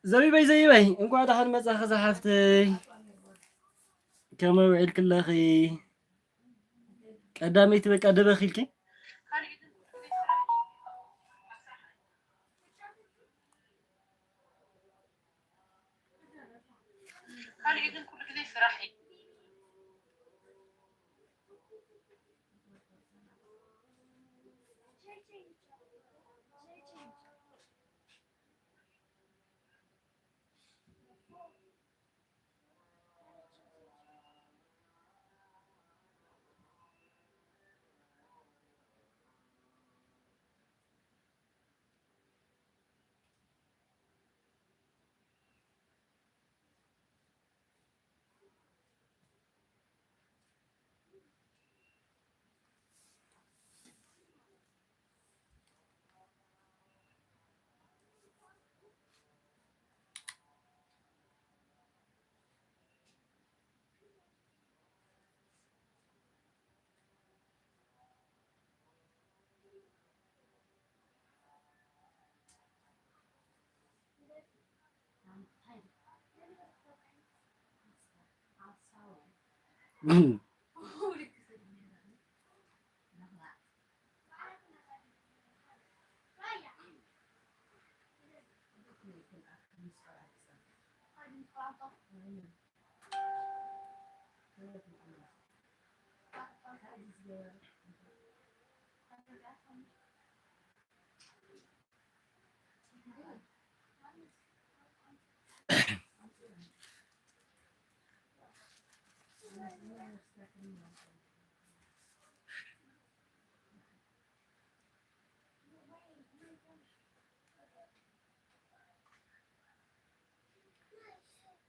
ዘቢበይ፣ ዘቢበይ፣ እንኳዕ ደሓን መጻኺ ዝሓፍተይ። ከመይ ውዒልክለኺ? ቀዳመይቲ በቃ ደበኺ ኢልኪ? ካልእ ግን ኩሉ ግዜ ስራሕ እዩ።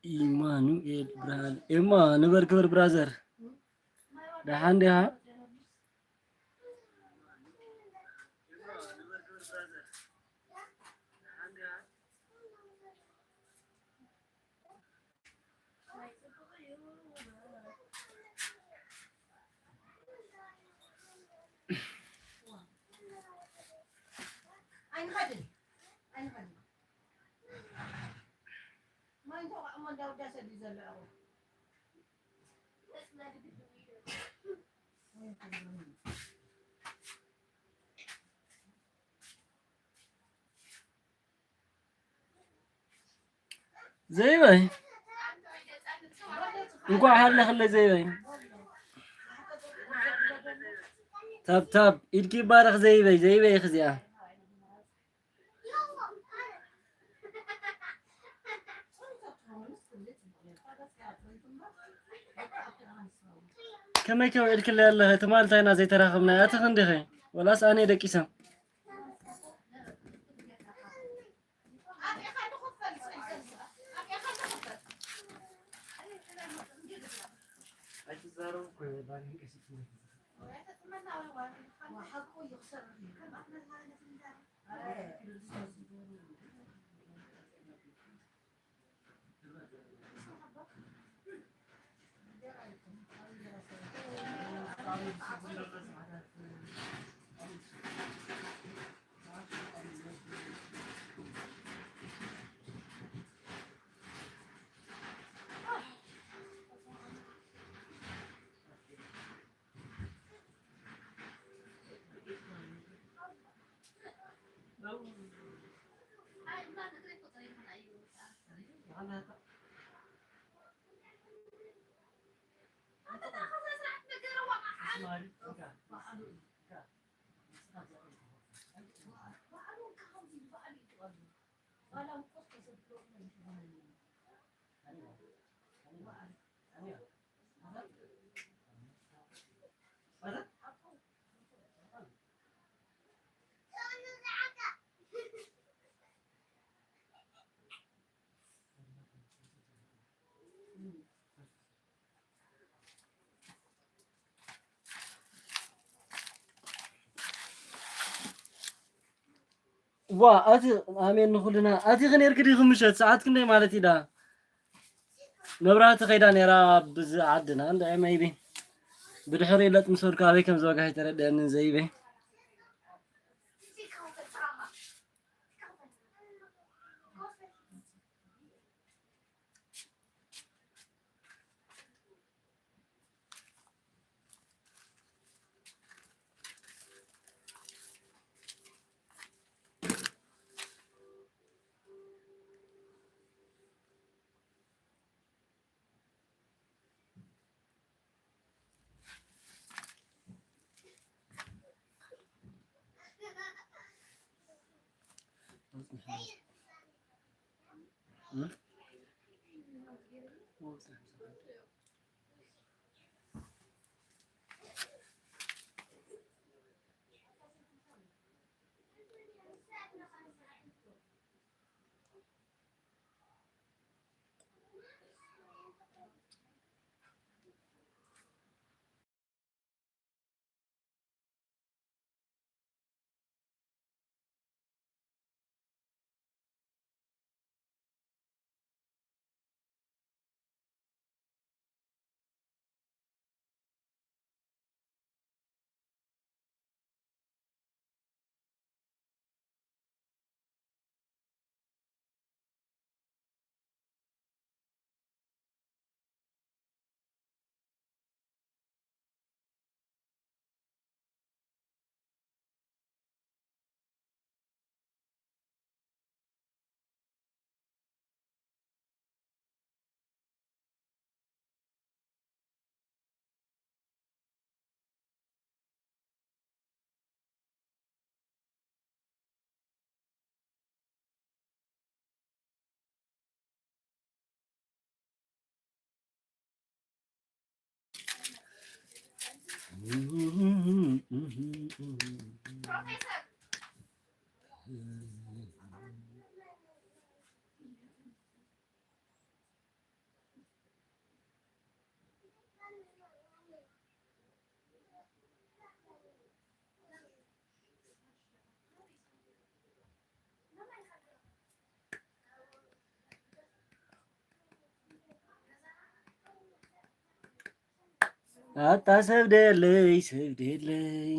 ኢማኑኤል ብርሃን፣ ኤማ፣ ንበር ክብር ብራዘር። ደሓን ዲኻ? ኣይንኸድን፣ ኣይንኸድን። ማይ እንተውቃዕ እሞ እንዳወዳሰ ድዩ ዘሎ ኣቑ? ዘይበይ፣ እንኳዕ ሃለኽለይ ዘይበይ። ታብ ታብ፣ ኢድኪ ይባረኽ ዘይበይ፣ ዘይበይ ኢኺ እዚኣ። ከመይ ከውዒልክለይ ኣለኺ? ትማል እንታይ ኢና ዘይተራኸብና? ኣቲ ክንዲኺ? ወላስ ኣነ ደቂሰ? ዋ፣ ኣቲ ኣሜን ንኹልና። ኣቲ ክንርክ ዲኹ ምሸት ሰዓት ክንደይ ማለት ኢዳ? መብራህቲ ከይዳ ነይራ ብዚ ዓድና እንዳ ሜቢ ብድሕሪ ለጥ ምስ በልኩ ኣበይ ከም ዝወጋሕ ኣይተረድአንን ዘይበይ። ኣታ ሰብ ደለይ፣ ሰብ ደለይ።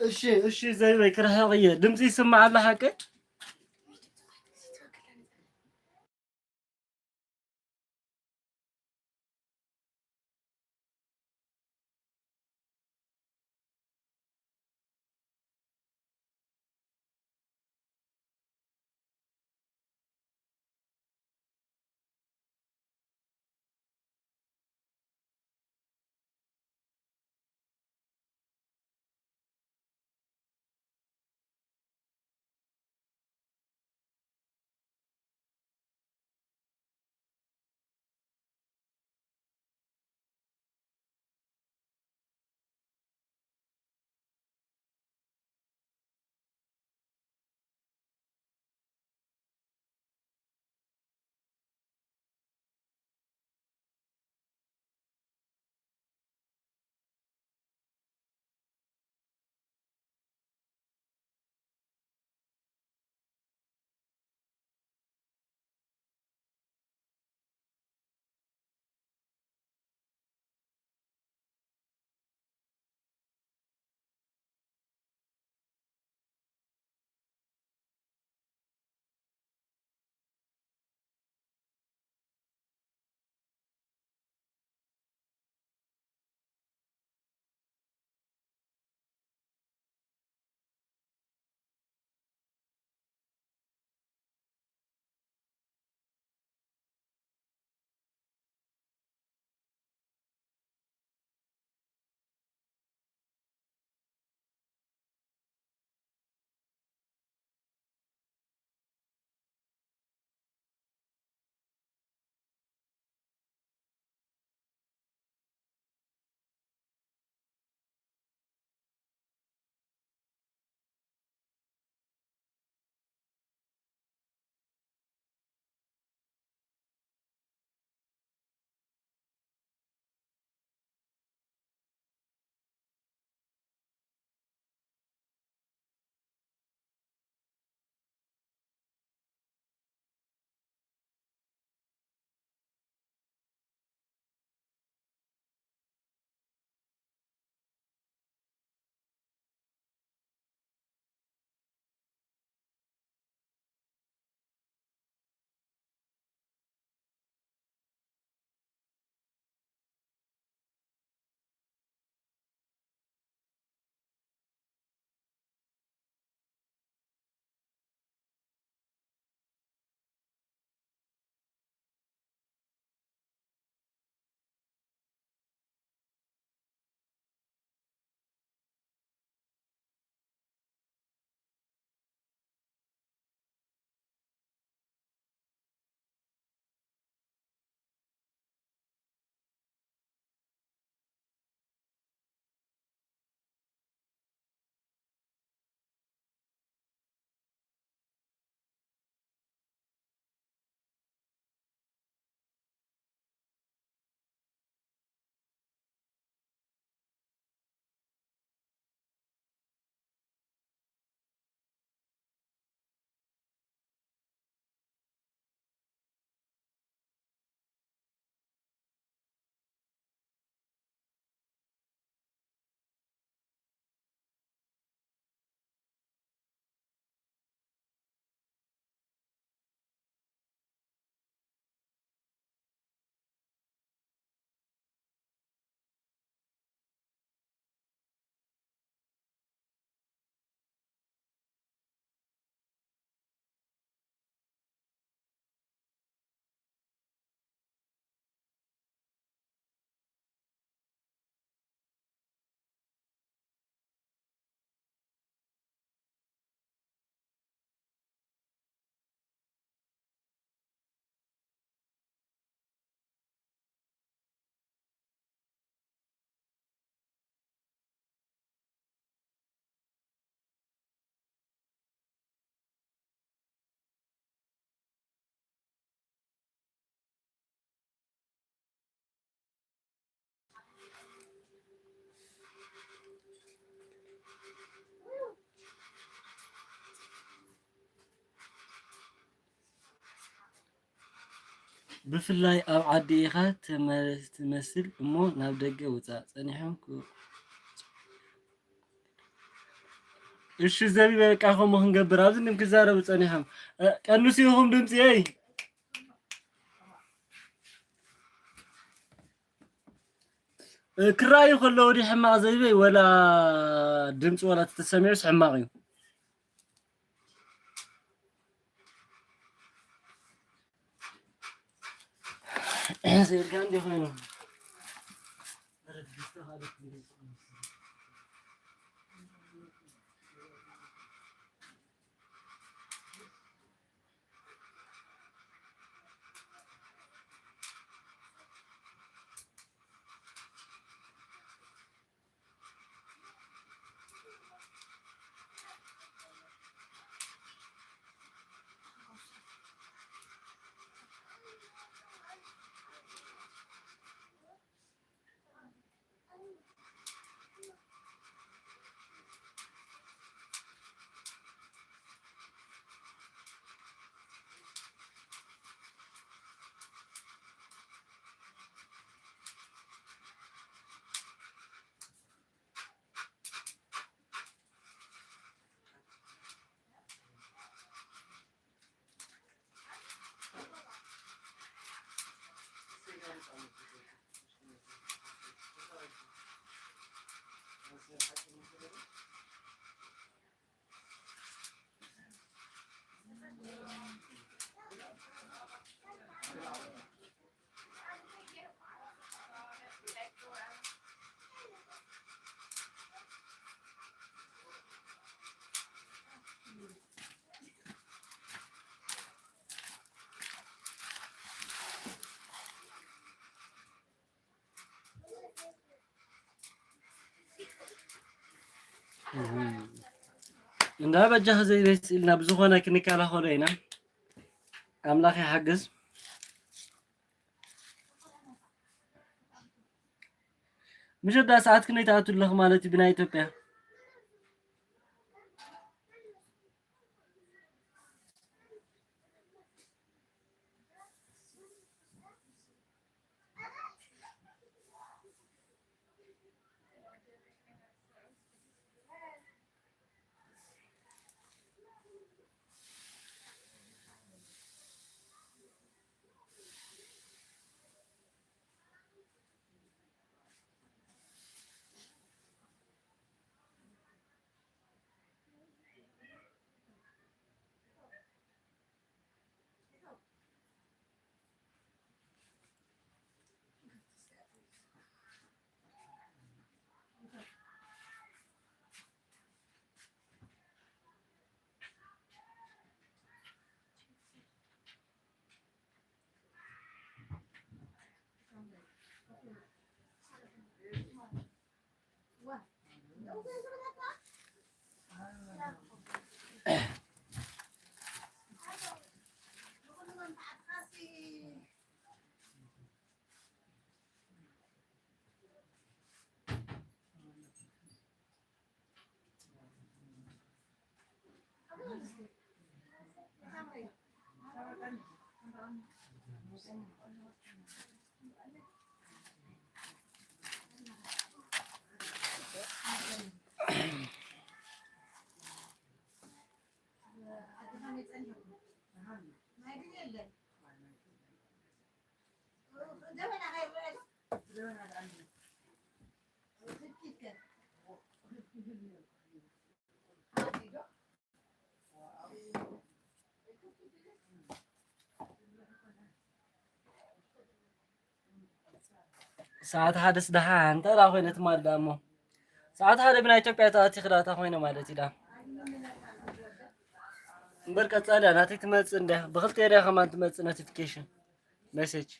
እሺ፣ እሺ፣ ዘይበይ ክርሕቕ እየ። ድምፂ ይስማዕ ኣሎ ሓቂ? ብፍላይ ኣብ ዓዲ ኢኻ ትመ-፣ ትመስል እሞ ናብ ደገ ውጻእ። ጸኒሖም ክ-፣ እሺ ዘቢበ፣ በቃ ከምኡ ክንገብር። ኣብዚ እንድም ክዛረቡ ጸኒሖም። እ፣ ቀንሱ ኢኹም ድምጺ፣ እይ። እ፣ ክረኣዩ ከለዉ ድዩ ሕማቕ ዘቢበይ፣ ወላ ድምጺ ወላ ተተሰሚዑስ ሕማቕ እዩ። ስእልካ እንዲህ ኾይኑ። እንዳ በጃኺ ዘይበስልና ብዝኾነ ክንከላኸሎ ኢና። ኣምላኽ ይሓግዝ። ምሸት ዳኣ ሰዓት ክንደይ ትኣቱ ኣለኺ ማለት እዩ ብናይ ኢትዮጵያ? ሰዓት ሓደስ ደሓን እንታይ ደኣ ኮይነ ትማል ደኣ እሞ፣ ሰዓት ሓደ ብናይ ኢትዮጵያ ተኣቲኺ ደኣ እንታይ ኮይነ ማለት እዩ ደኣ። እምበር ቀጻሊ እያ፣ ናተይ ትመጽእ እንድያ፣ ብኽልተ እያ ከማን ትመጽእ ኖቲፊኬሽን መሴጅ።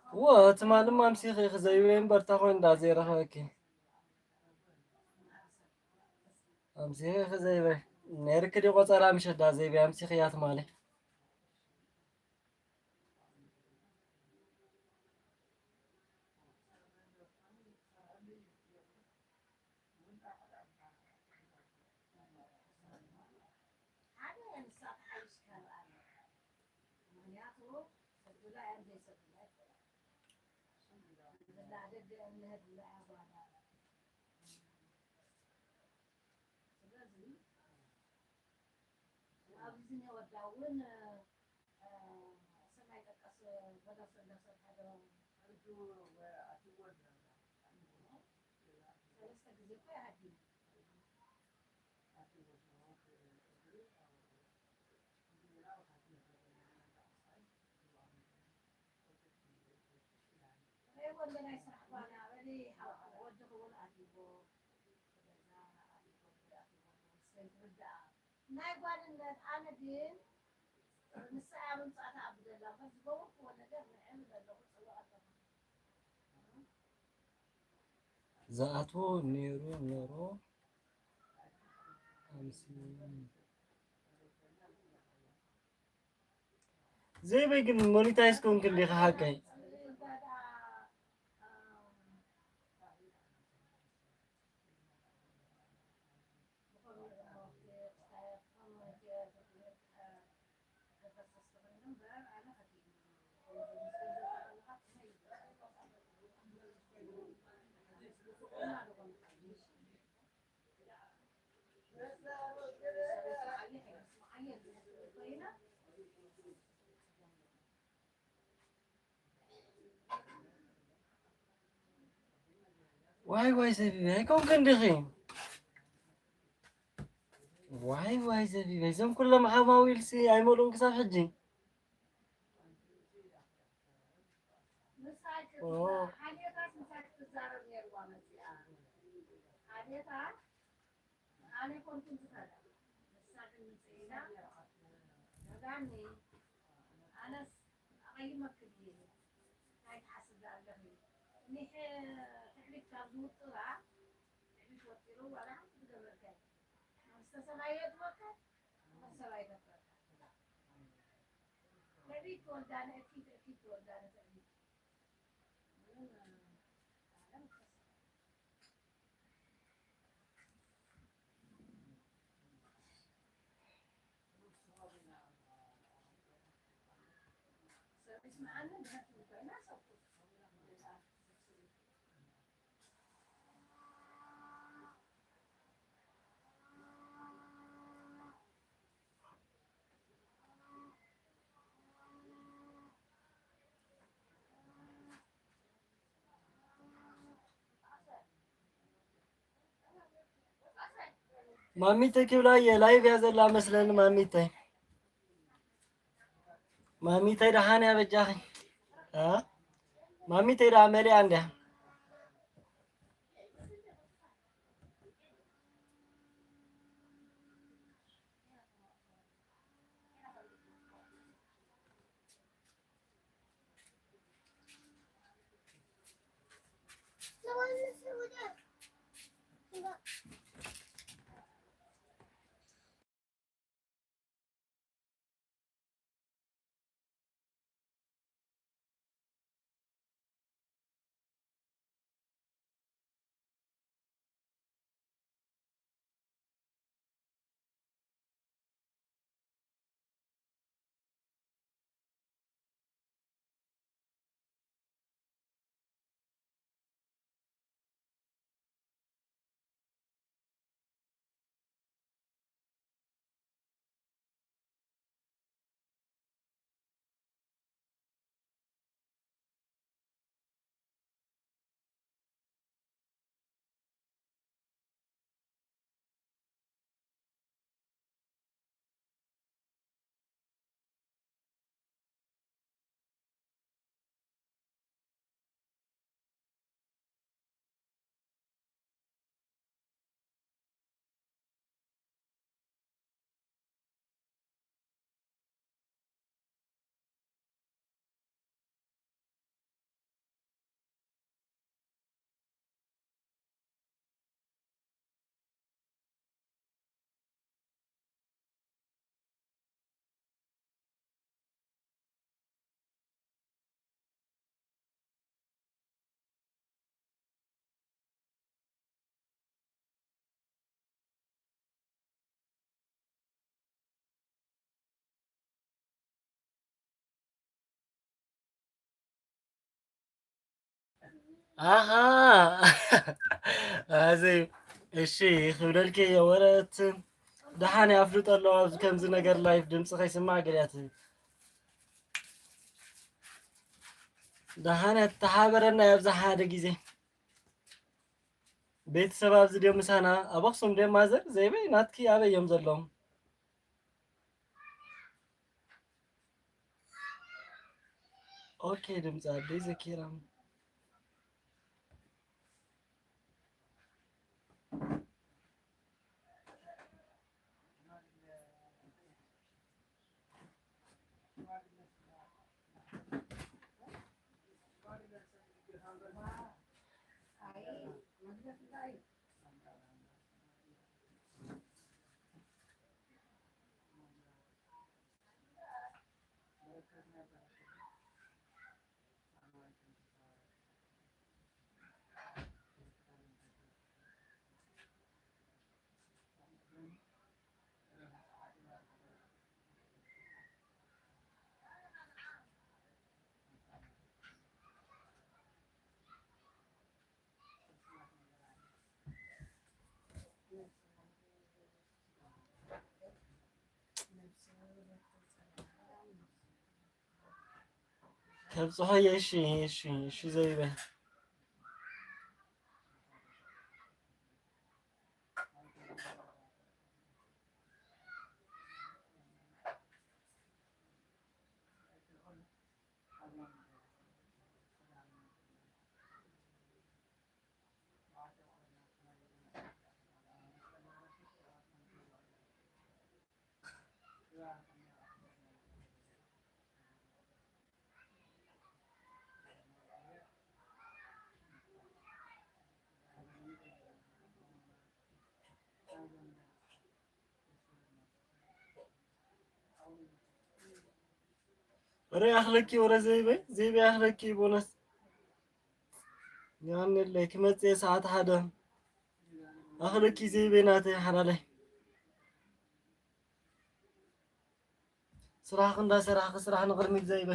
ወ ትማሊ ኣምሲኺ ክዘይበይ እምበር፣ እንታይ ኮይኑ እንዳ ዘይረኸበኪ? ኣምሲኺ ክዘይበይ። ነይርኪ ድዩ ቆጸራ ምሸት እንዳ ዘይበይ ኣምሲኺ እያ ትማሊ። ስለዚ ኣብዚ ዝኒሀ ወዳ እውን፣ እ፣ ሰማይ ጠቀስ በለስ እንዳሰርሐ ዶ? ሰለስተ ግዜ እኮ ይሃድም። ናይ ወንጌል ናይ ስራሕ ጓና በሊ ሓው ወዲ ክውን ኣትይዎ። ናይ ጓልነት ኣነ ግን ንሳ እያ ምምጻእታ ኣብ ደላ እምበር ዝገበርክዎ ነገር ንዕም ዘለኹ ጽቡቕ ኣለኹ። ዝኣትዎ ነይሩ ነይሩ ኣምሲ ዘይበይ ግን ሞኒታይዝ ኮንክ እንዲኻ ሓቀይ። ዋይ ዋይ ዘቢበይ ኣይኮንክን ዲኺ? ዋይ ዋይ ዘቢበይ፣ እዞም ኩሎም ዓማዊልሲ ኣይመልኡን ክሳብ ሕጂ። ኦ። ኣነ ኣይኮንኩን ዝፈርድ፣ ንሳ ግን ምጽእ ኢላ ረዳኒ። ኣነስ ኣቐይመክን እየ፣ እንታይ ትሓስቢ ኣለኺ? እኒሕ ትዕቢት ካብ ዝውጥራ፣ ትዕቢት ወጢሩ ዋላ ሓንቲ ዝገበርካዮ፣ መንግስተ ሰማይ የእትወካ፣ መንግስተ ሰማይ ይፈጥረካ። ትዕቢት ትወልዳ ንእኪት፣ እኪት ትወልዳ ንትዕቢት። ማሚተይ ክብላ እየ፣ ላይቭ እያ ዘላ መስለኒ። ማሚተይ፣ ማሚተይ ደሓን እያ በጃኺ? እ? ማሚተይ ደኣ መሊኣ እንድያ። ኣኻ። ኣዘይ፣ እሺ፣ ክብለልኪ እየ፣ ወረት ደሓን እየ፣ ኣፍልጦ ኣለዋ ኣብዚ ከምዚ ነገር ላይፍ ድምፂ ከይስማዕ ገሊኣ ትብል። ደሓን እያ፣ ተሓበረና እያ ኣብዚ ሓደ ግዜ። ቤተሰብ ኣብዚ ድዮም ምሳና? ኣብ ኣኽሱም ድዮም ማዘር? ዘይበይ ናትኪ ኣበይ እዮም ዘለዉ? ኦኬ፣ ድምፂ ኣደይ ዘኪራ። ከብጽሖ እየ። እሺ፣ እሺ፣ እሺ፣ ዘይበ። ወረ ኣኽለኪ፣ ወረ ዘይበይ፣ ዘይበይ ኣኽለኪ፣ ቦነስ። ያኔለይ ክመጽእ ሰዓት ሓደ ኣኽለኪ፣ ዘይበይ ናተይ ሓላለይ። ስራሕኺ እንዳሰራሕኺ፣ ስራሕ ንቕድሚት ዘይበ።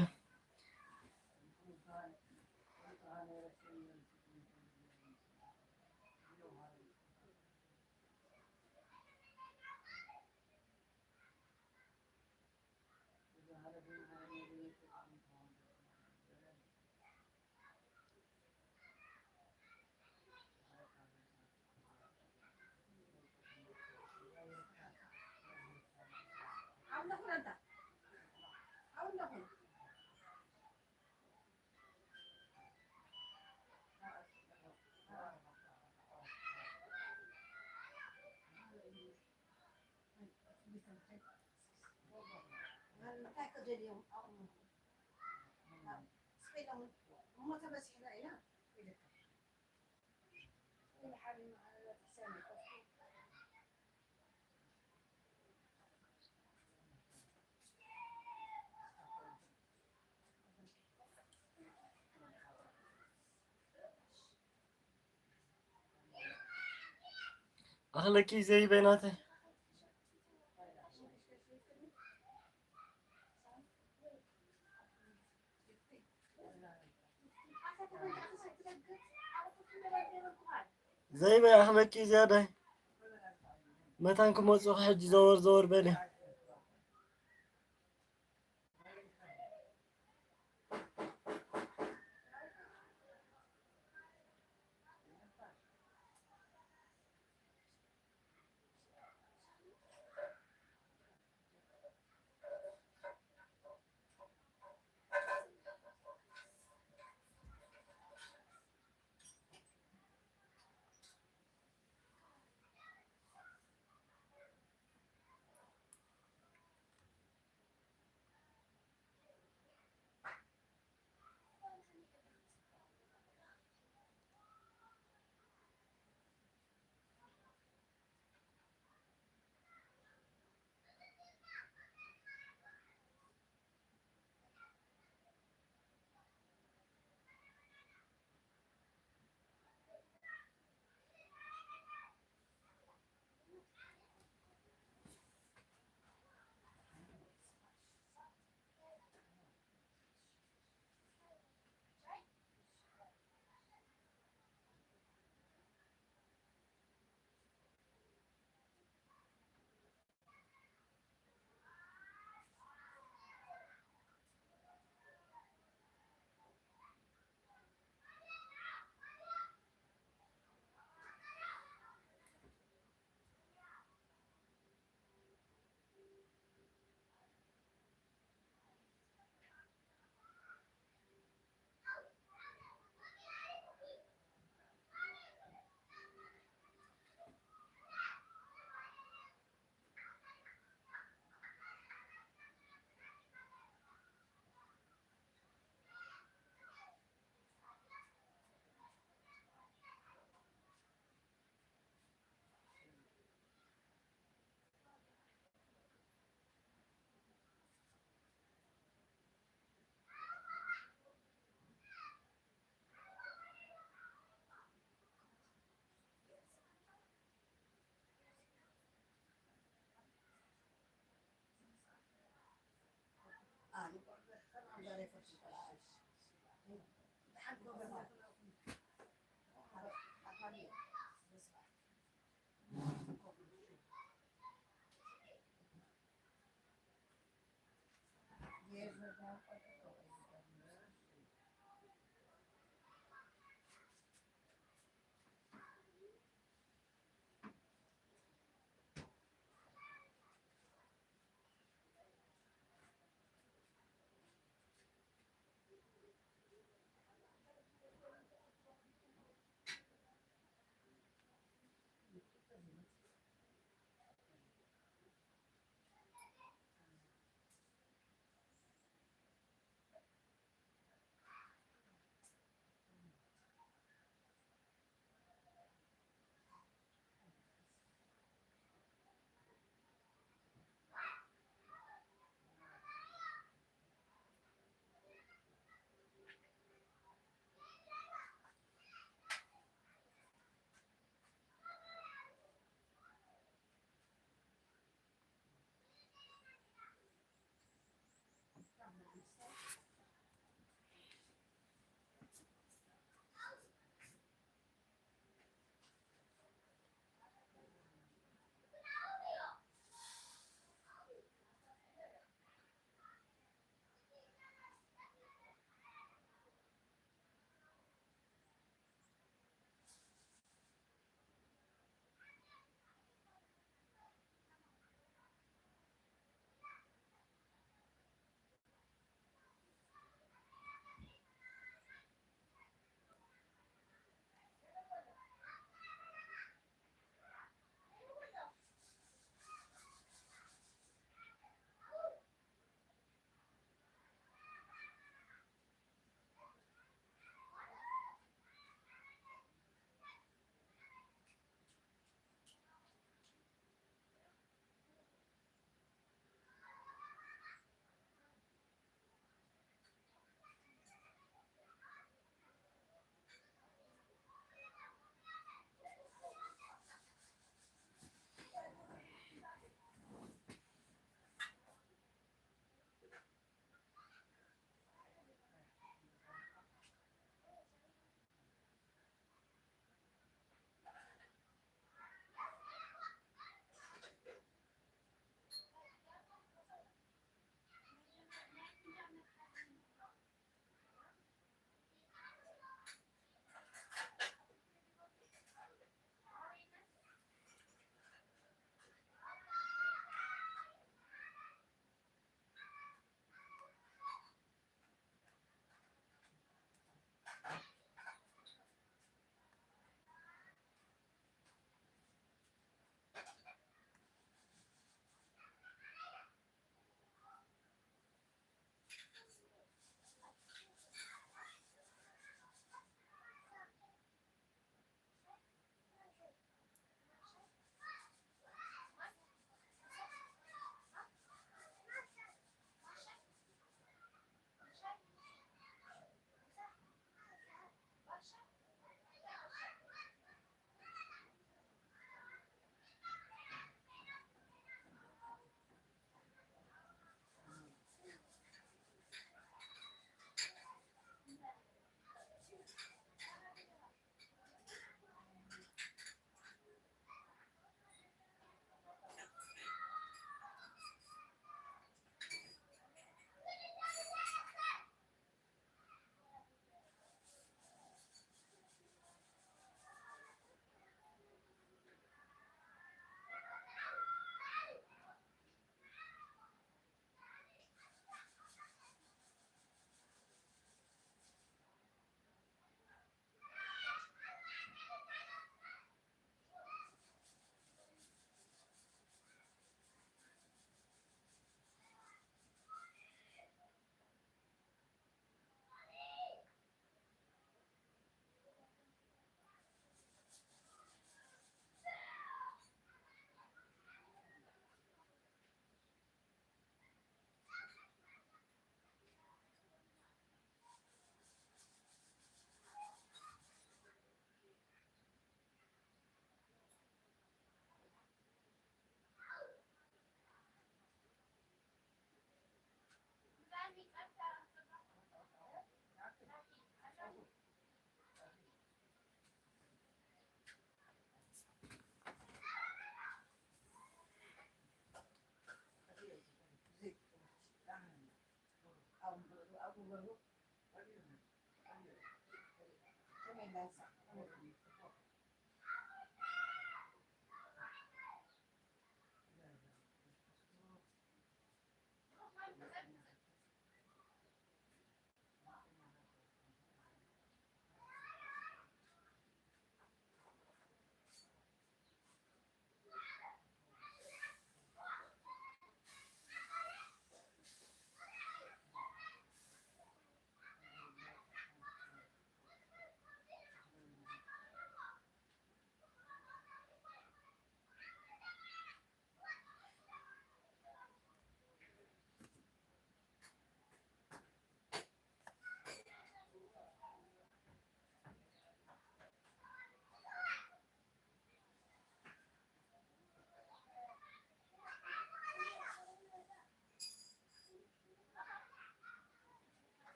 ኣኽለኪ ዘይበናተ። ዘይበይ ኣኽለኪ ዝያዳይ። መታን ክመፁ ሕጂ ዘወር ዘወር በሊ።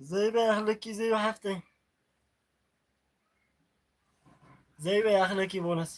ዘይበ ያኽለኪ ዘይበ ሓፍተይ ዘይበ ያኽለኪ ቦነስ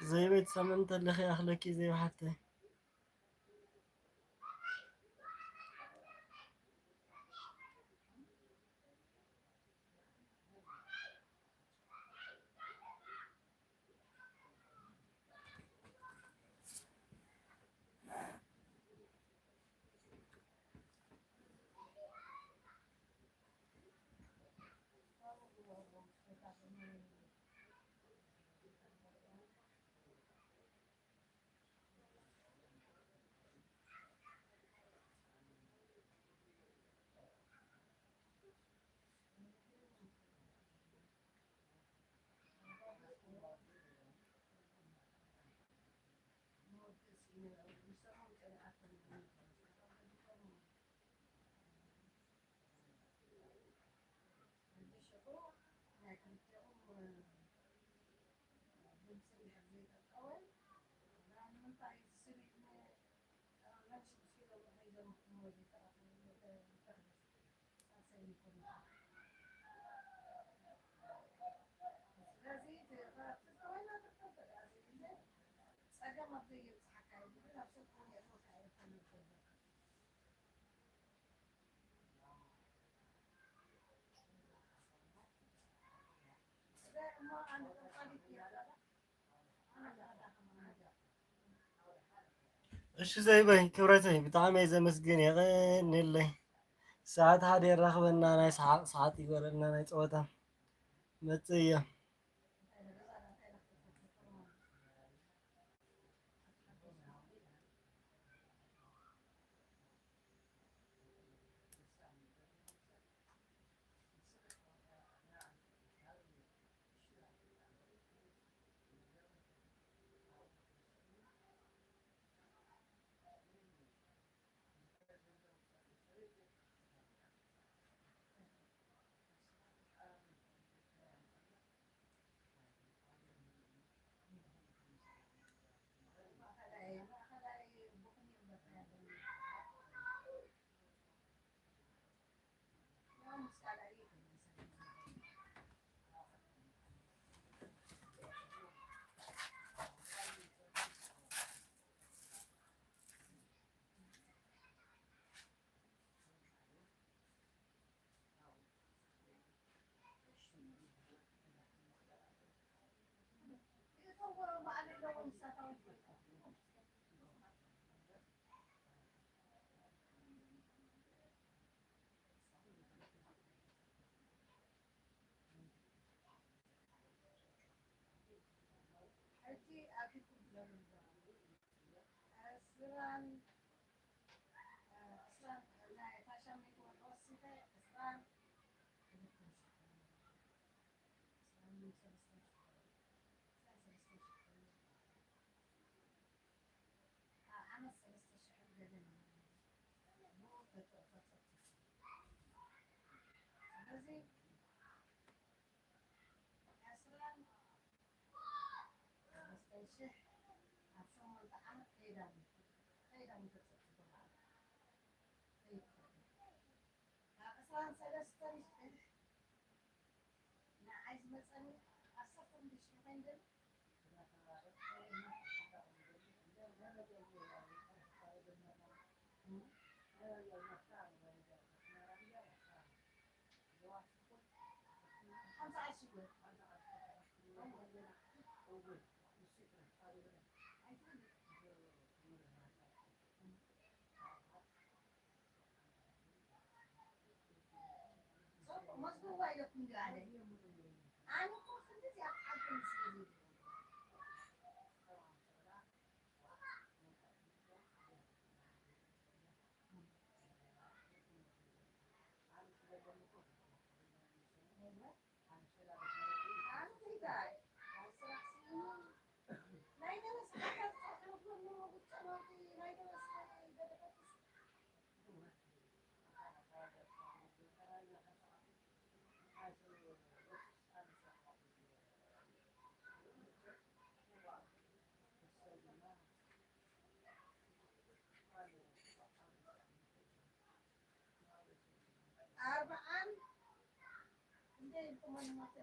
ዘይበይ ትሰምዕ እንተለኺ ኣኽለኪ ዘይበ ሓፍተይ። እሺ ዘይበይ ክብረተይ ብጣዕሚ እየ ዘመስግን። የቐንየለይ። ሰዓት ሓደ የራኽበና፣ ናይ ሰሓቕ ሰዓት ይግበረልና፣ ናይ ፀወታ መፅእ እየ። ዕስራን ሰለስተን ሽሕ ኣብ ሸሞንተ ዓመት ከይዳ ከይዳ ምተጸጽ በዓል ከይዳ ካብ ዕስራን ሰለስተን ሽሕ ንዓይ ዝመጸኒ ዓሰርተ ሽሕ ኮይን ግን ኣርባዓን እንደ ኢልኩሞ ንሞት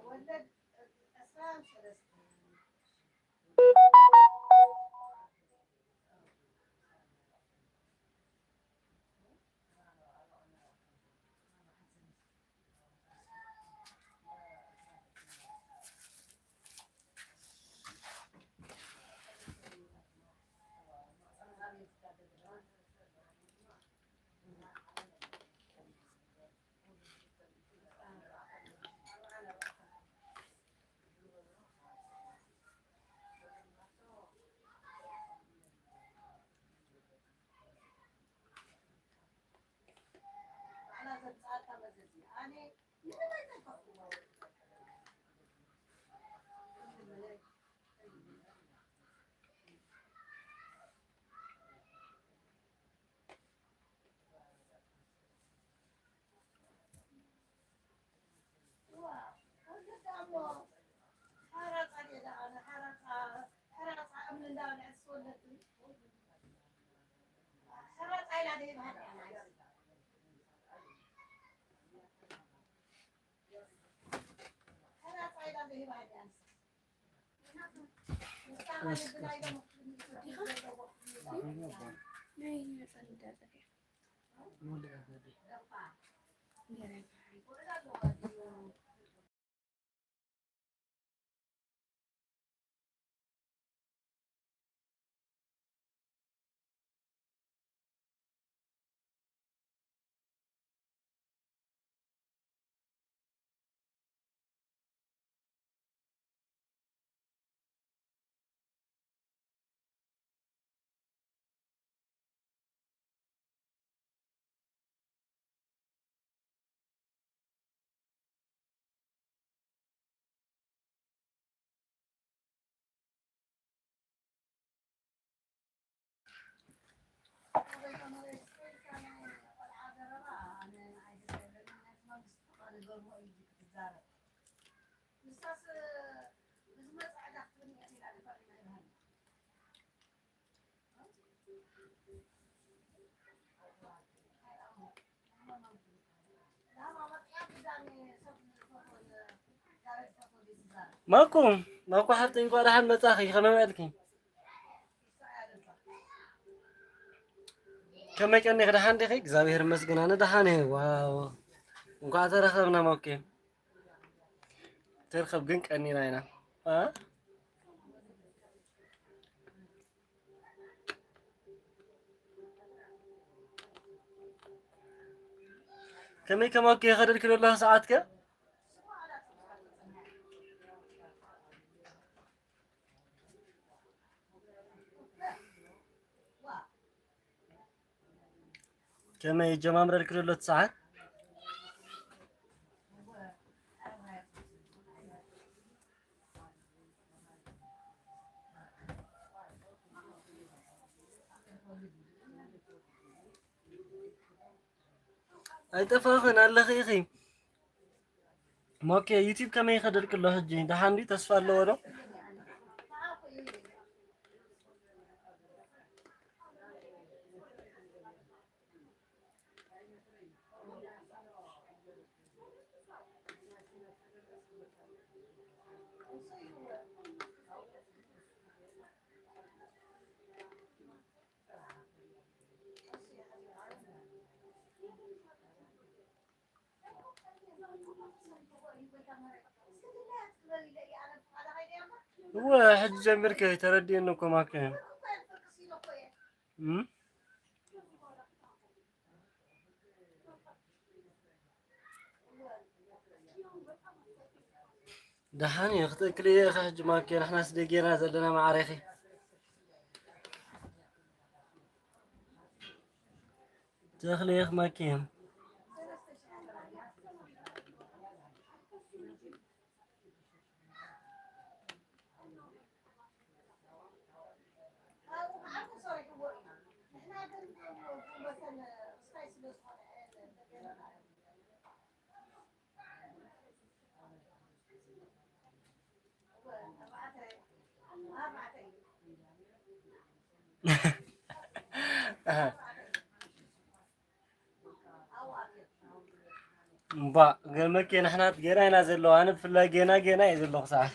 ወለድ ዕስራን ሰለስተን መኩ መኩ ሓፍተይ እንኳዕ ደሓን መጻኺ። ከመይ ውዕልኪ? ከመይ ቀኒኺ? ደሓን ዲኺ? እግዚኣብሔር ይመስገን ኣነ ደሓን እየ። ዋው እንኳዕ ተረኸብና መኩ። ትርከብ ግን ቀኒና ኢና። አ? ከመይ ከማኪ የኸደልኪ ዘለኹ ሰዓትከ? ከመይ ይጀማምረልኪ ዘሎ እቲ ሰዓት? ኣይጠፋኽን ኣለኺ ኢኺ። ኦኬ፣ ዩቲዩብ ከመይ ይኸደልክሎ ሕጂ? ደሓን ድዩ? ተስፋ ኣለዎ ዶ? እወ፣ ሕጂ ጀሚርከ ተረዲእኒ እኮ ማከ። እም? ደሓን እዩ፣ ክትእክልዮ ኢኺ ሕጂ ማኬ፣ ንሕናስ ደጌና ዘለና መዓረኺ። ትእኽሊ ኢኺ ማኬ። እምባ ገመኬ ንሕናት ጌና ኢና ዘለዋ። ኣነ ብፍላይ ጌና ጌና እየ ዘለኹ ሰዓት።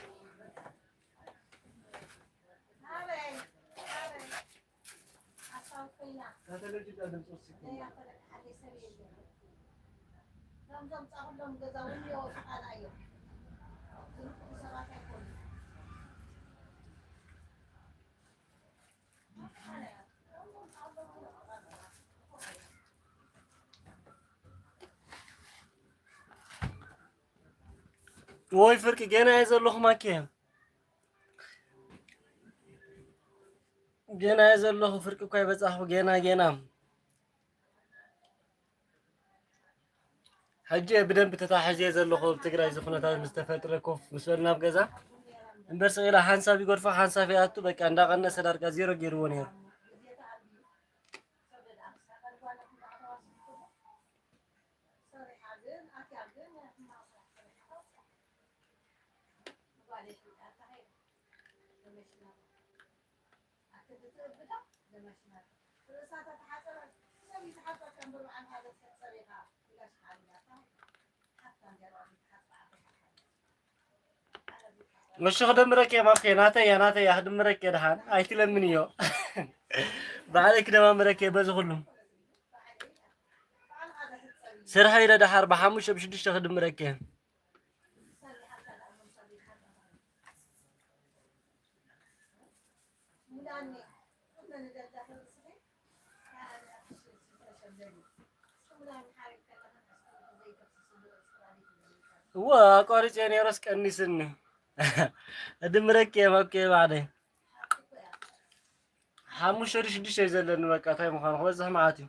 ወይ ፍርቂ ጌና እየ ዘለኹ ማኬ። ጌና እየ ዘለኹ ፍርቂ እኳ ይበጻኹ ጌና ጌና። ሕጂ ብደንብ ተታሒዘ ዘለኹ ኣብ ትግራይ እዚ ኩነታት ምስ ተፈጥረ ኮፍ ምስ በልና ኣብ ገዛ እምበር ስቕ ኢላ ሓንሳብ ይገድፎ ሓንሳብ ይኣቱ በቃ እንዳቐነሰ ዳርጋ ዜሮ ገይርዎ ነይሩ። እሺ ክደምረኪ እየ ማርኬ፣ ናተይ እያ፣ ናተይ እያ፣ ክድምረኪ እየ። ደሓን ኣይትለምንዮ። ባዕለይ ክደማምረኪ እየ በዚ ኩሉ። ስርሐ ኢለ ደሓር ብሓሙሽተ ብሽዱሽተ ክድምረኪ እየ። እወ ኣቋሪፀ ነይረስ ቀኒስኒ። እድምረኪ እየ ማኬ ባዕለይ። ሓሙሽተ ድዩ ሽዱሽተ እዩ ዘለኒ በቃ እንታይ ምዃኑ ክበዝሕ መዓት እዩ።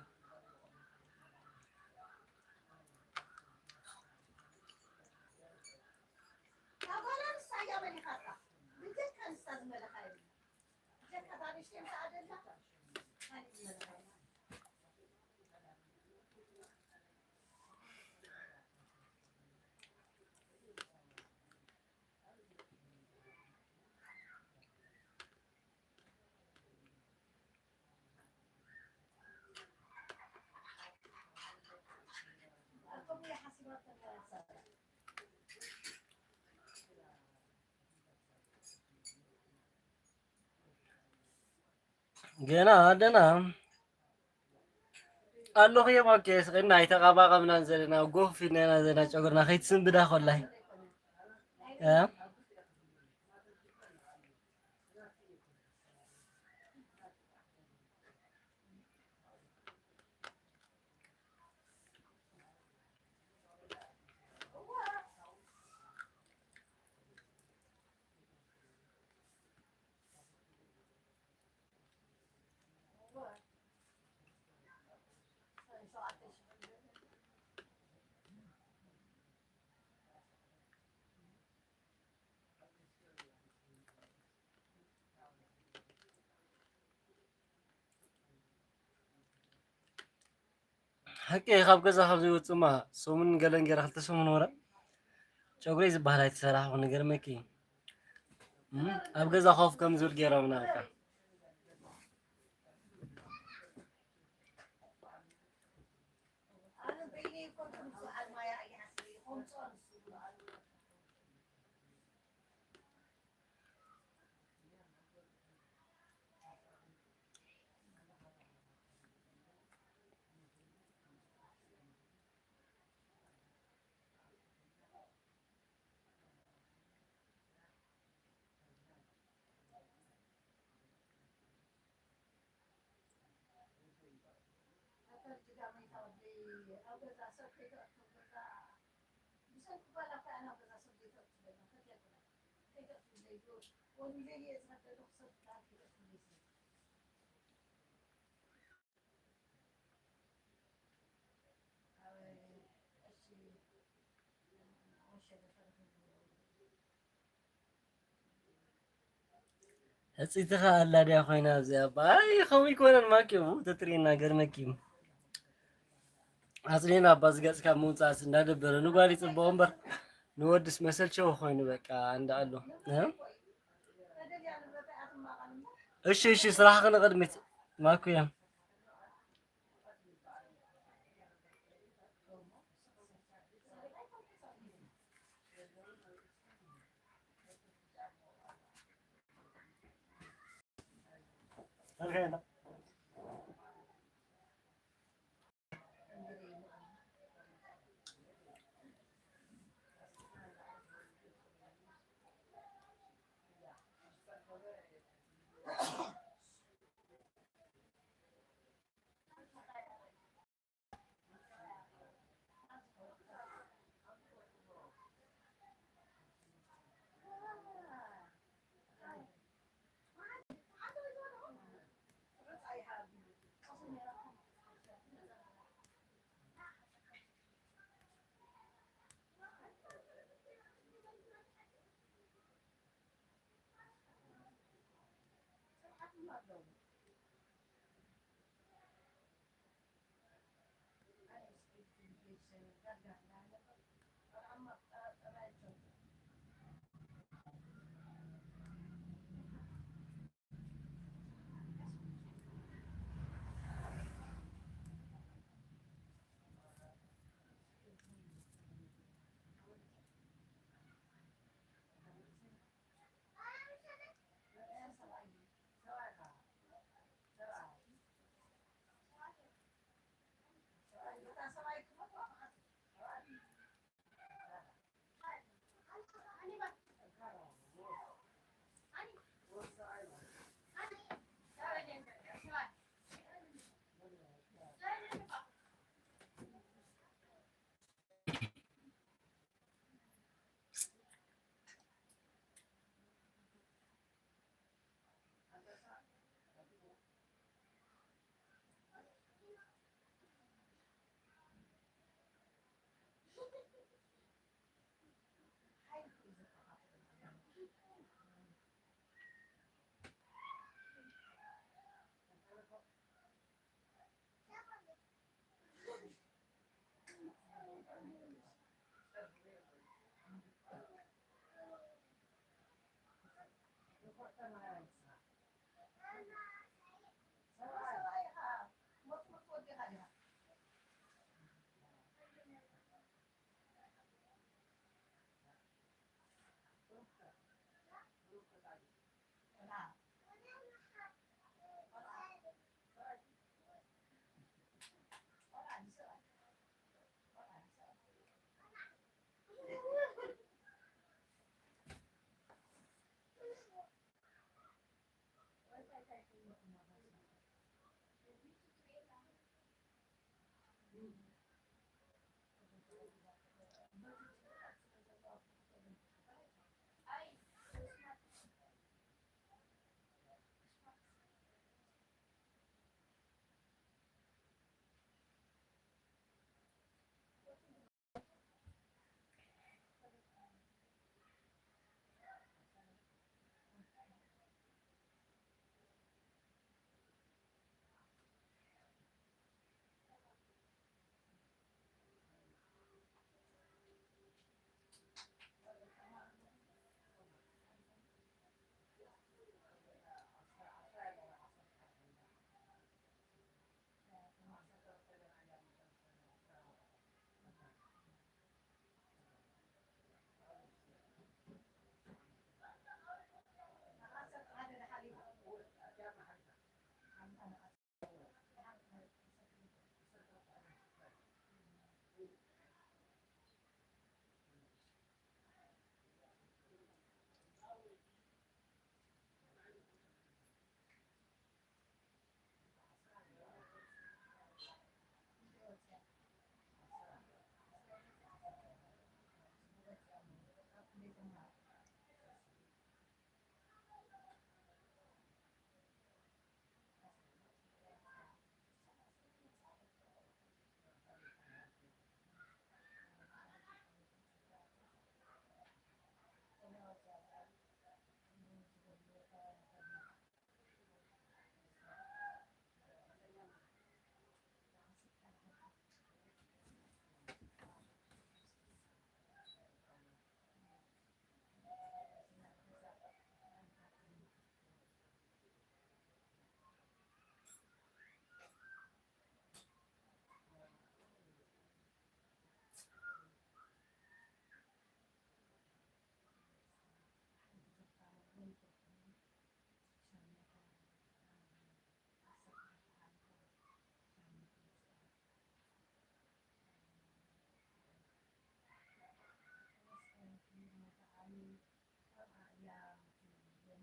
ገና ኣደና ኣለኹ እዮም። ኦኬ፣ ስቕና ኣይተቓባቐብናን ዘለና፣ ጎፍ ኢልና ኢና ዘለና፣ ጨጉርና ከይትስንብዳ ኮላይ። እ? ሓቂ ካብ ገዛ ካብ ዘይወፅማ ሰሙን ገለን ገይረ ክልተ ሰሙን ወረ ጨጉረይ ዝበሃል ኣይተሰራሕኹ ንገርመኪ። እም፣ ኣብ ገዛ ኮፍ ከም ዝብል ገይሮምና በቃ። ሕፅይቲ ኸኣ ኣላ ድያ ኮይና እዚኣ? ኣባ፣ ኣይ፣ ከምኡ ይኮነን ማኪ፣ ው፣ ተትሪእና ገርመኪ። ኣጽሊና ኣባ ዝገጽ ካብ ምውጻእስ እንዳደበረ ንጓል ይጽብቆ እምበር ንወድስ መሰልቸዊ ኮይኑ በቃ እንዳ ኣሎ። እ? እሺ፣ እሺ፣ ስራሕኺ ንቕድሚት ማኩያ።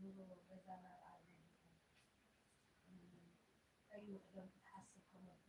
ኑሮ ገዛ ናብ ኣርባዕተ ቀይሩ ቅደም ክትሓስብ ከመዶ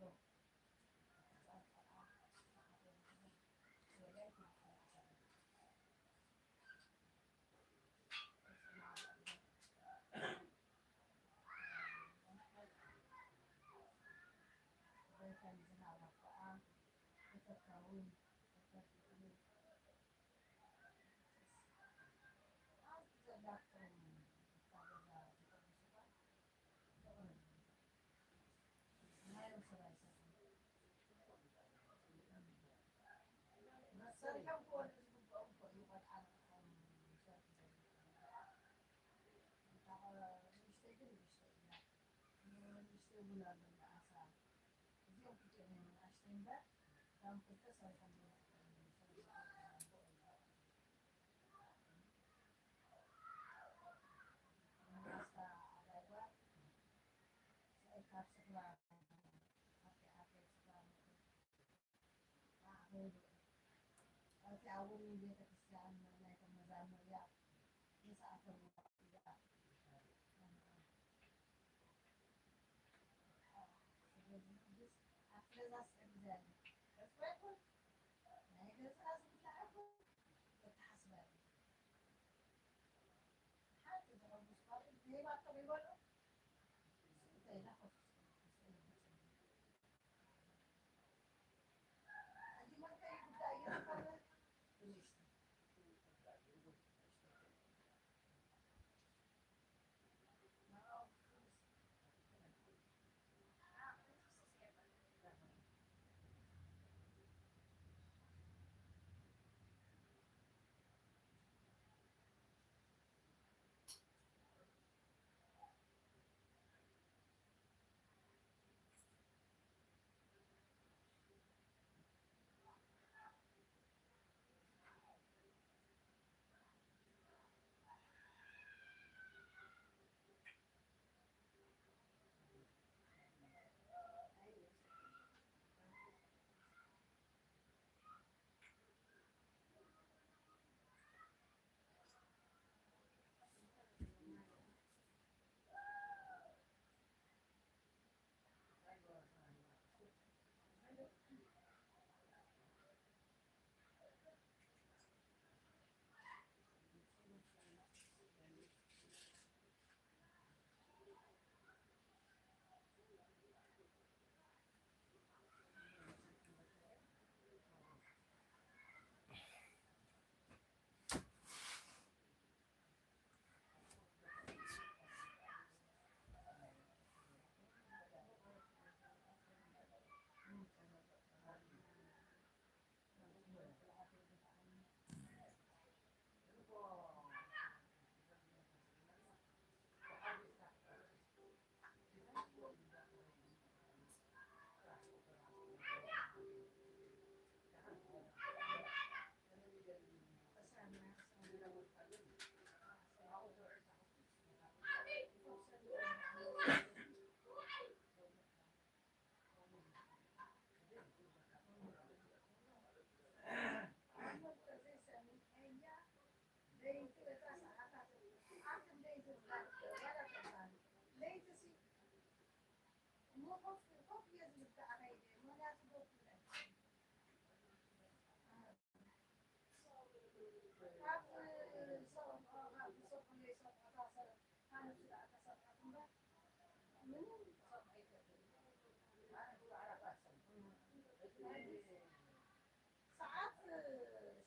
ሰዓት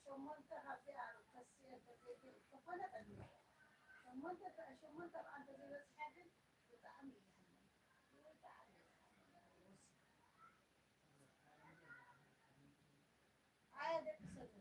ሸሞንተ ካብዚኣ ተስኤ እንተዘይኮነ ቅድሚ ሸሞንተ ሸሞንተ ኣብኣ እንተዘይበፅሐ ግን ብጣዕሚ ይሕመን። ብጣዕሚ ይሕመን። ኣየ ደቂ ሰብ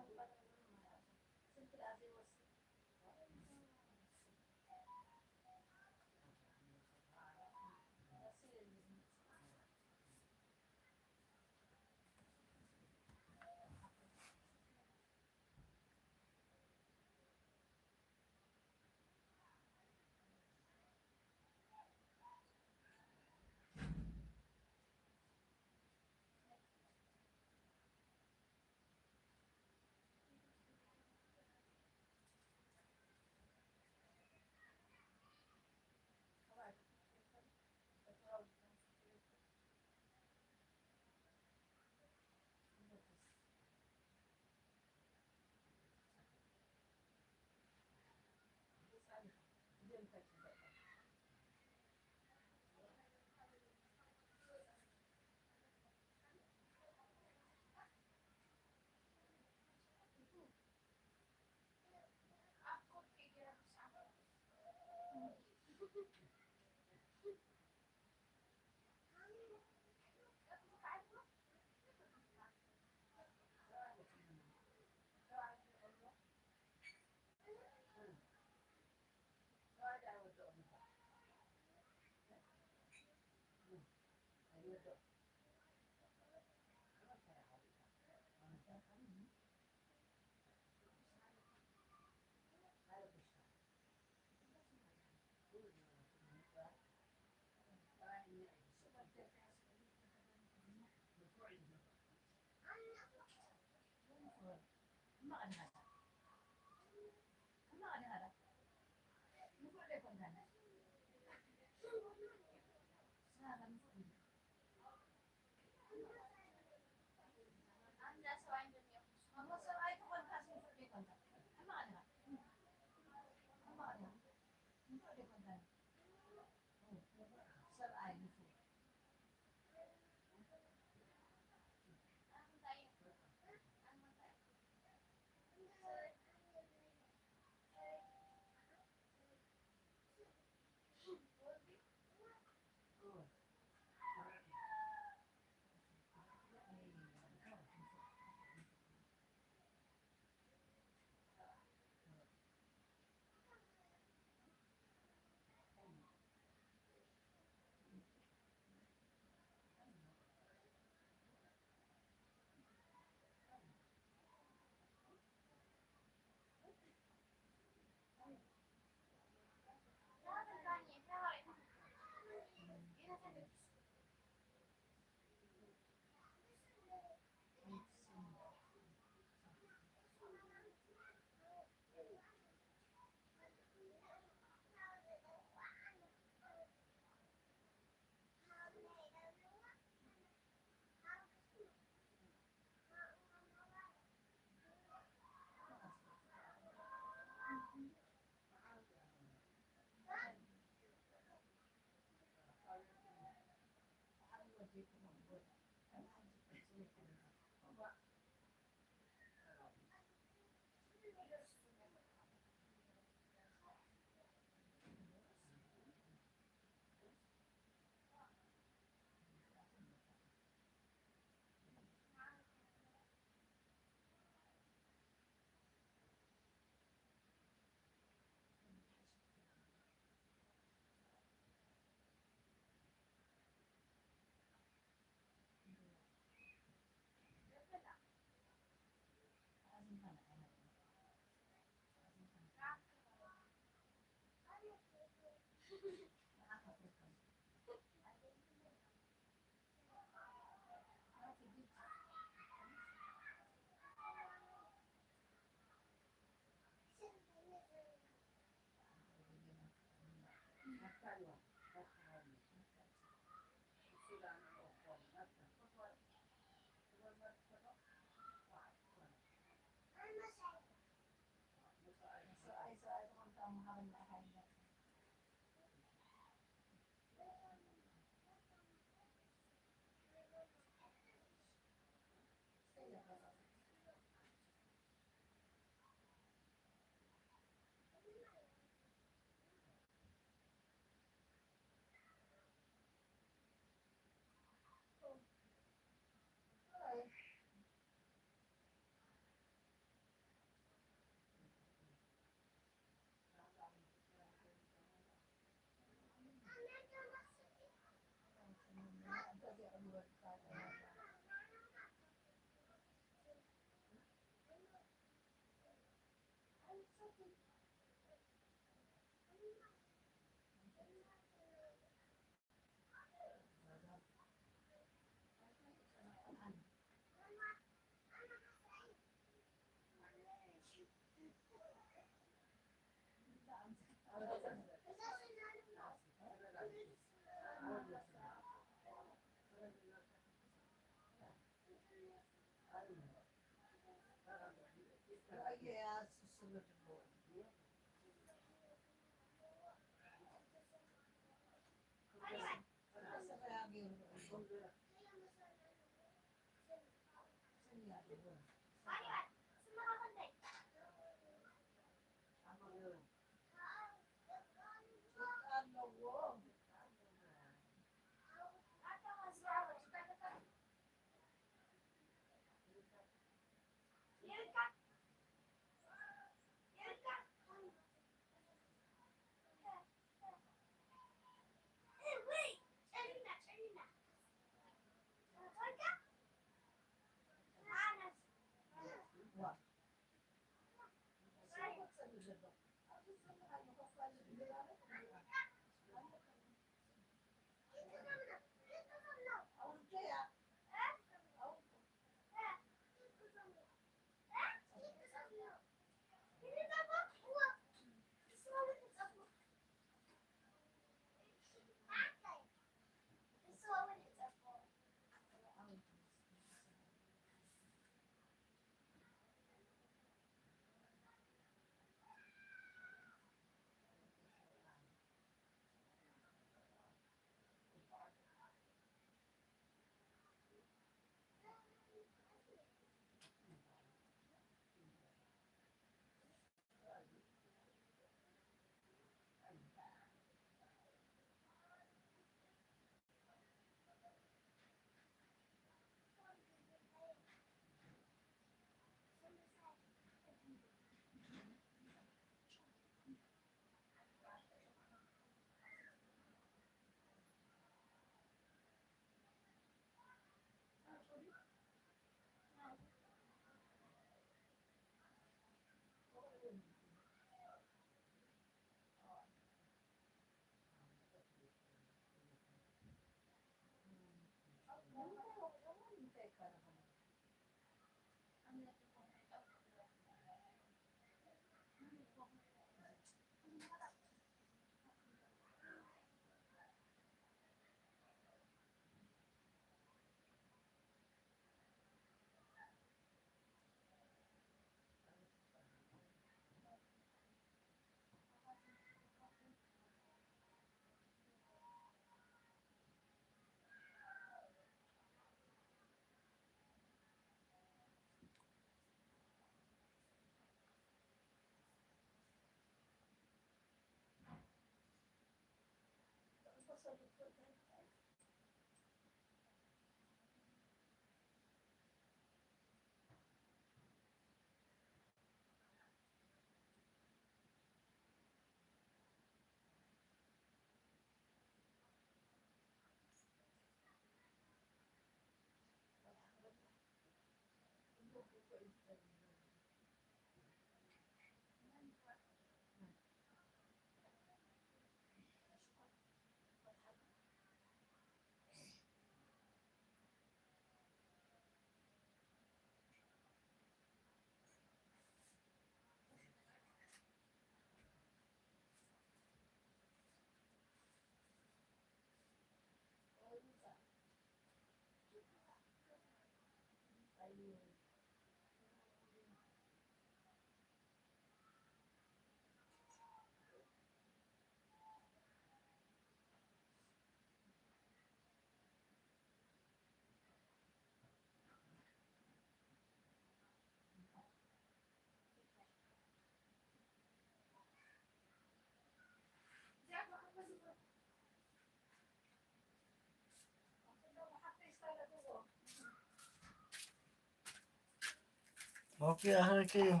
Okay, okay.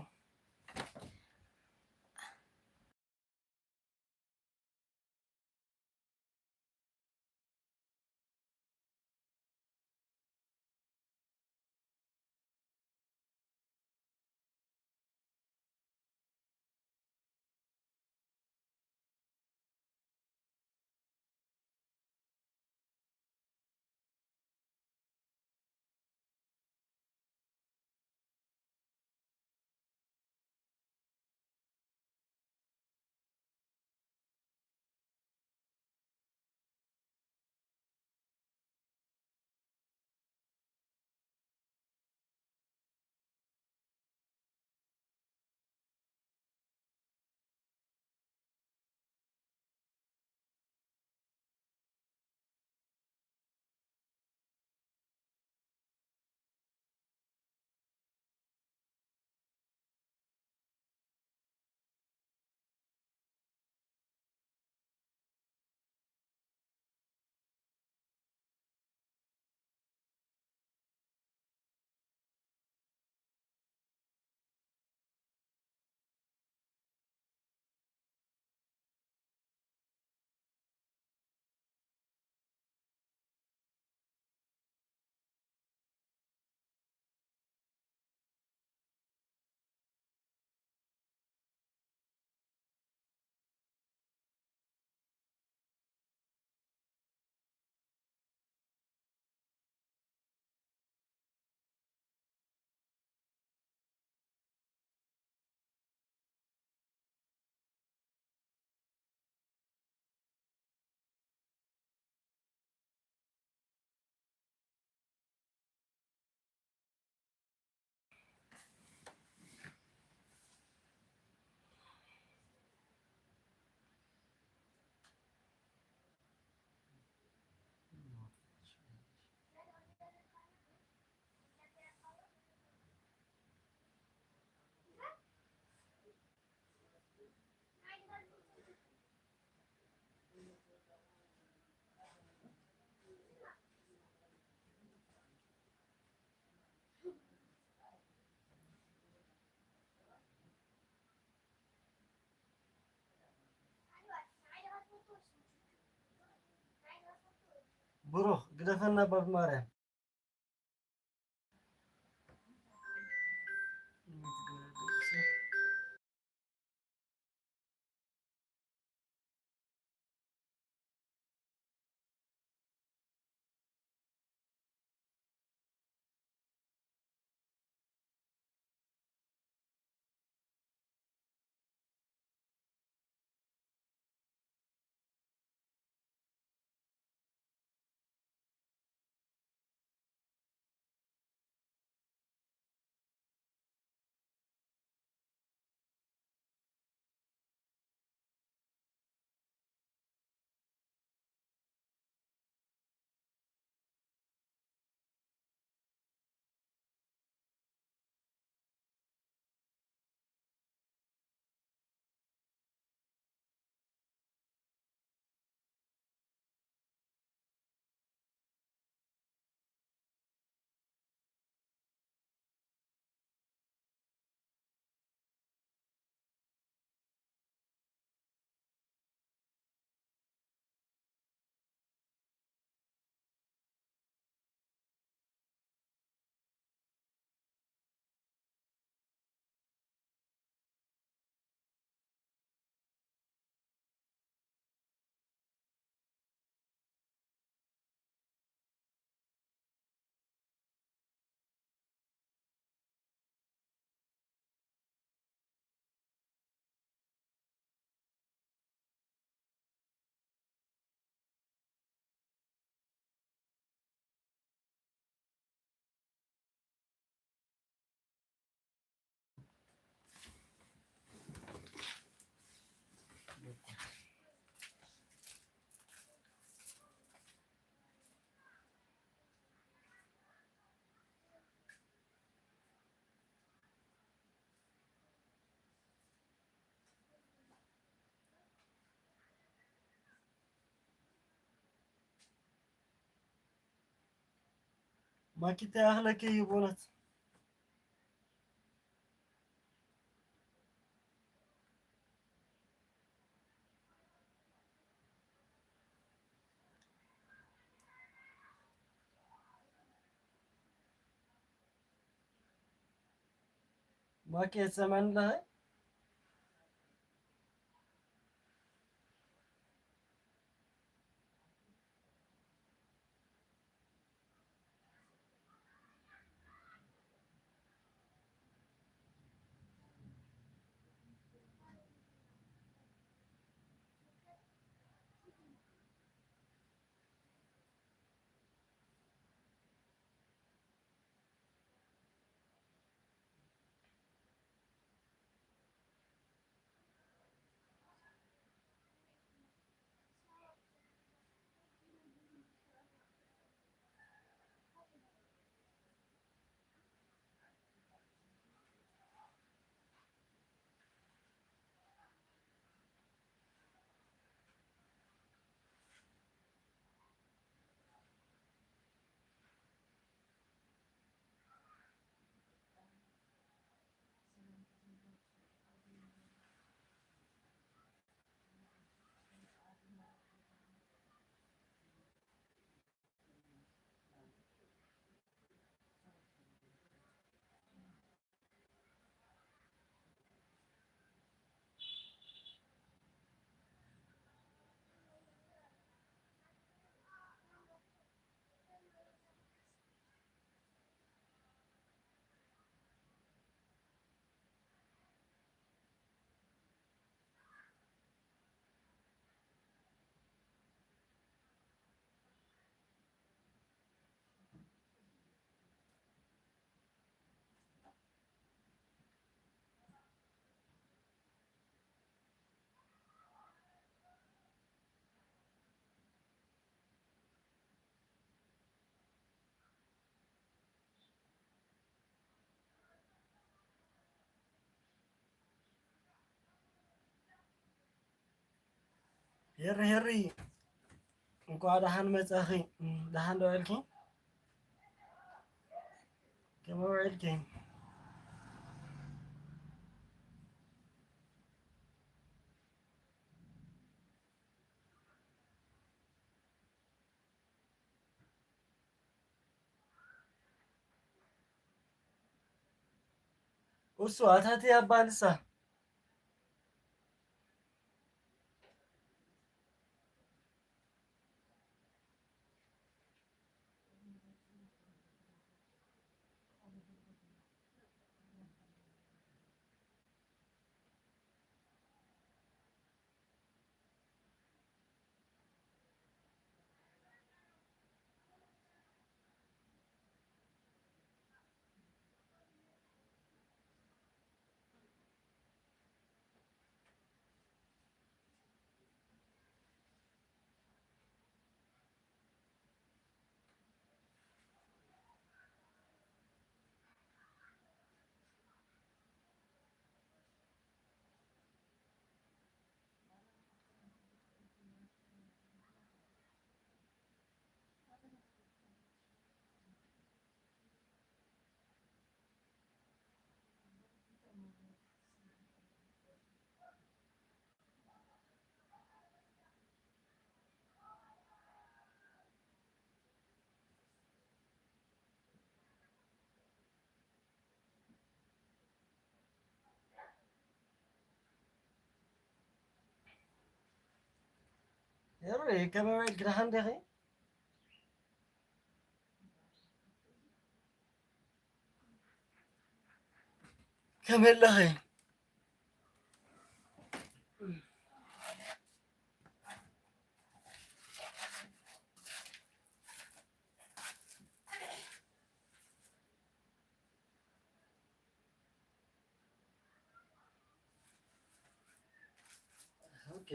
ብሩኽ ግደፈና ባብ ማርያም። ማኪታ ያኽለኪ እዩ ብእውነት። ማኪ ትሰማኒ ኣለኸ? ሄሪ ሄሪ፣ እንኳዕ ደሓን መጻኺ። ደሓን ዶ ኢልኪ? ከመይ ውዒልኪ? እሱ ኣታቲ ኣባልሳ። ሄሪ፣ ከመይ ውዒልኪ? ደሓን ዲኺ? ከመይ ኣለኺ? ኦኬ።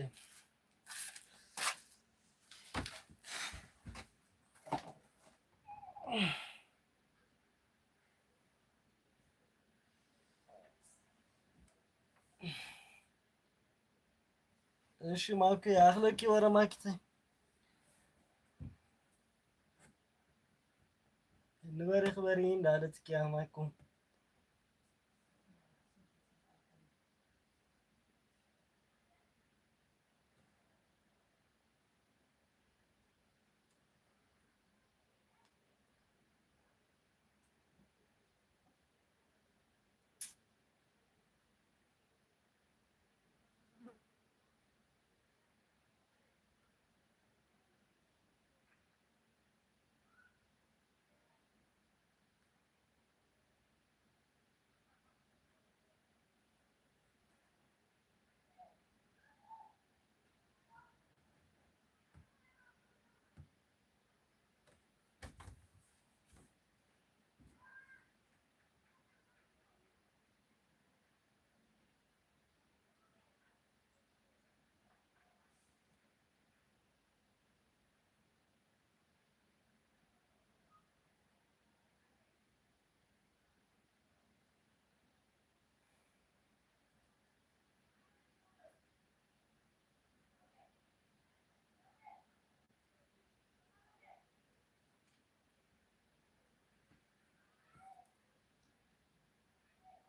እሺ ማኪ፣ ኣኽለኪ ወረ ማኪተይ። ንበሪ ክበሪ እንዳለት ኪያ ማይኩም።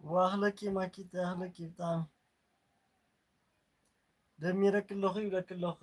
ዋኽለኪ ማኪት ያኽለኪ ብጣዕሚ ደሚረኪ ኣለኹ ይብለኪ ኣለኹ።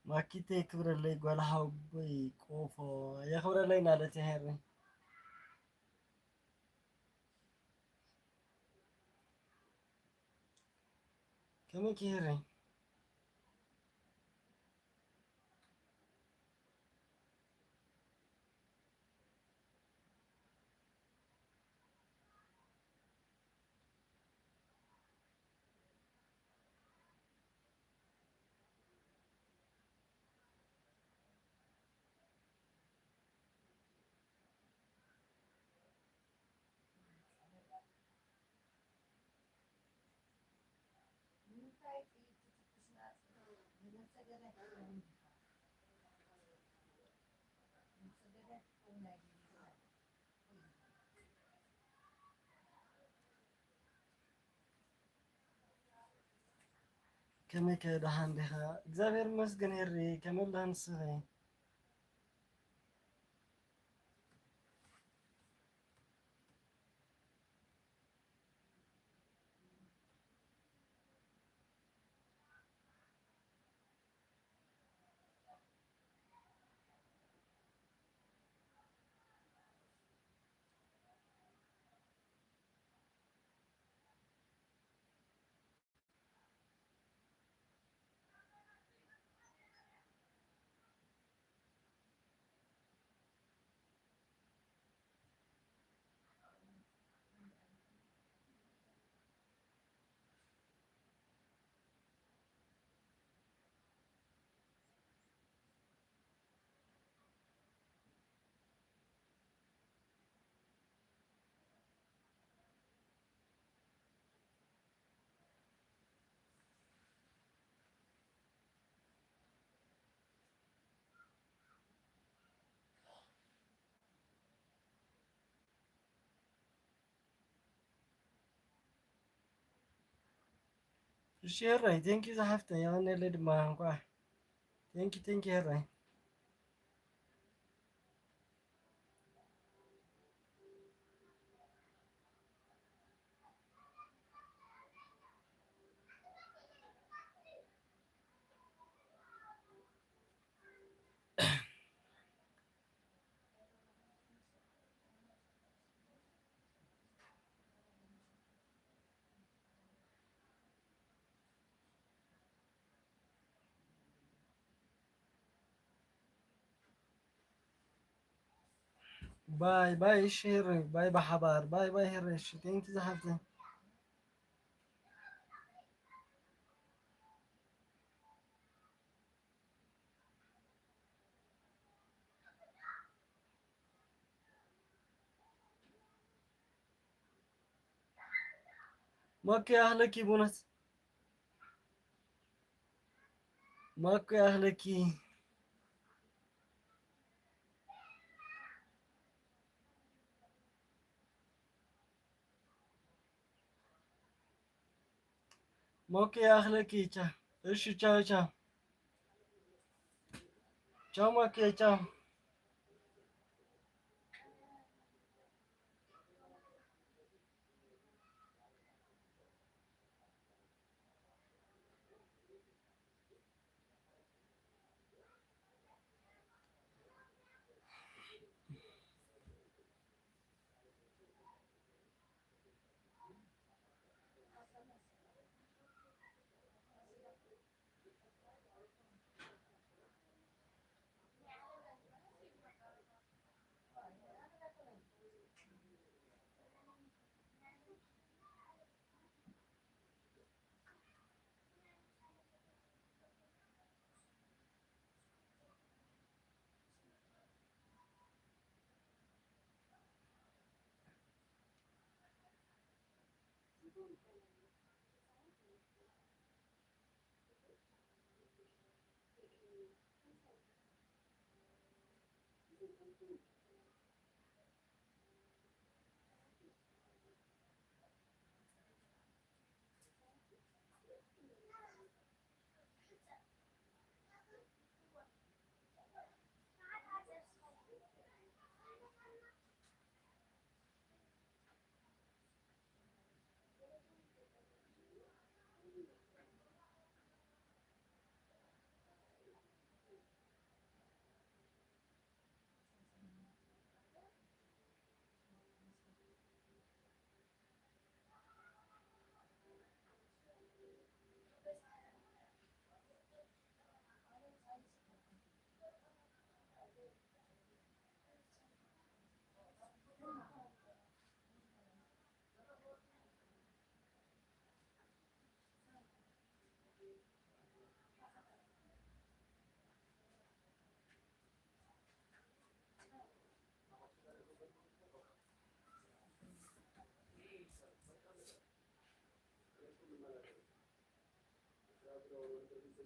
ማኪተይ ክብረለይ ጓል ሓወቦይ ቆፎ የኽብረለይ እናለት ይሄሪ። ከመይ ክሄሪ? ከመይ ከ ደሓን ዲኻ? እግዚኣብሔር ይመስገን። ሄሪ ከመይ ኣለኻ ንስኺ? እሺ፣ ሄራይ፣ ቴንኪ ዝሓፍተይ፣ የቐንየለይ ድማ እንኳዕ። ቴንኪ፣ ቴንኪ ሄራይ። ባይ ባይ። እሺ ሄረ፣ ባይ ብሓባር። ባይ ባይ ሄረ። እሺ፣ ቴንኪ ዝሓፍተይ። ማኪ ኣህለኪ፣ ቦነስ ማኪ ኣህለኪ። ማኪ ኣህለኪ። ቻ፣ እሺ፣ ቻው ቻው። ቻው ማኪ፣ ቻው።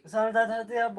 ቅሳነታት ሕቲ ኣባ።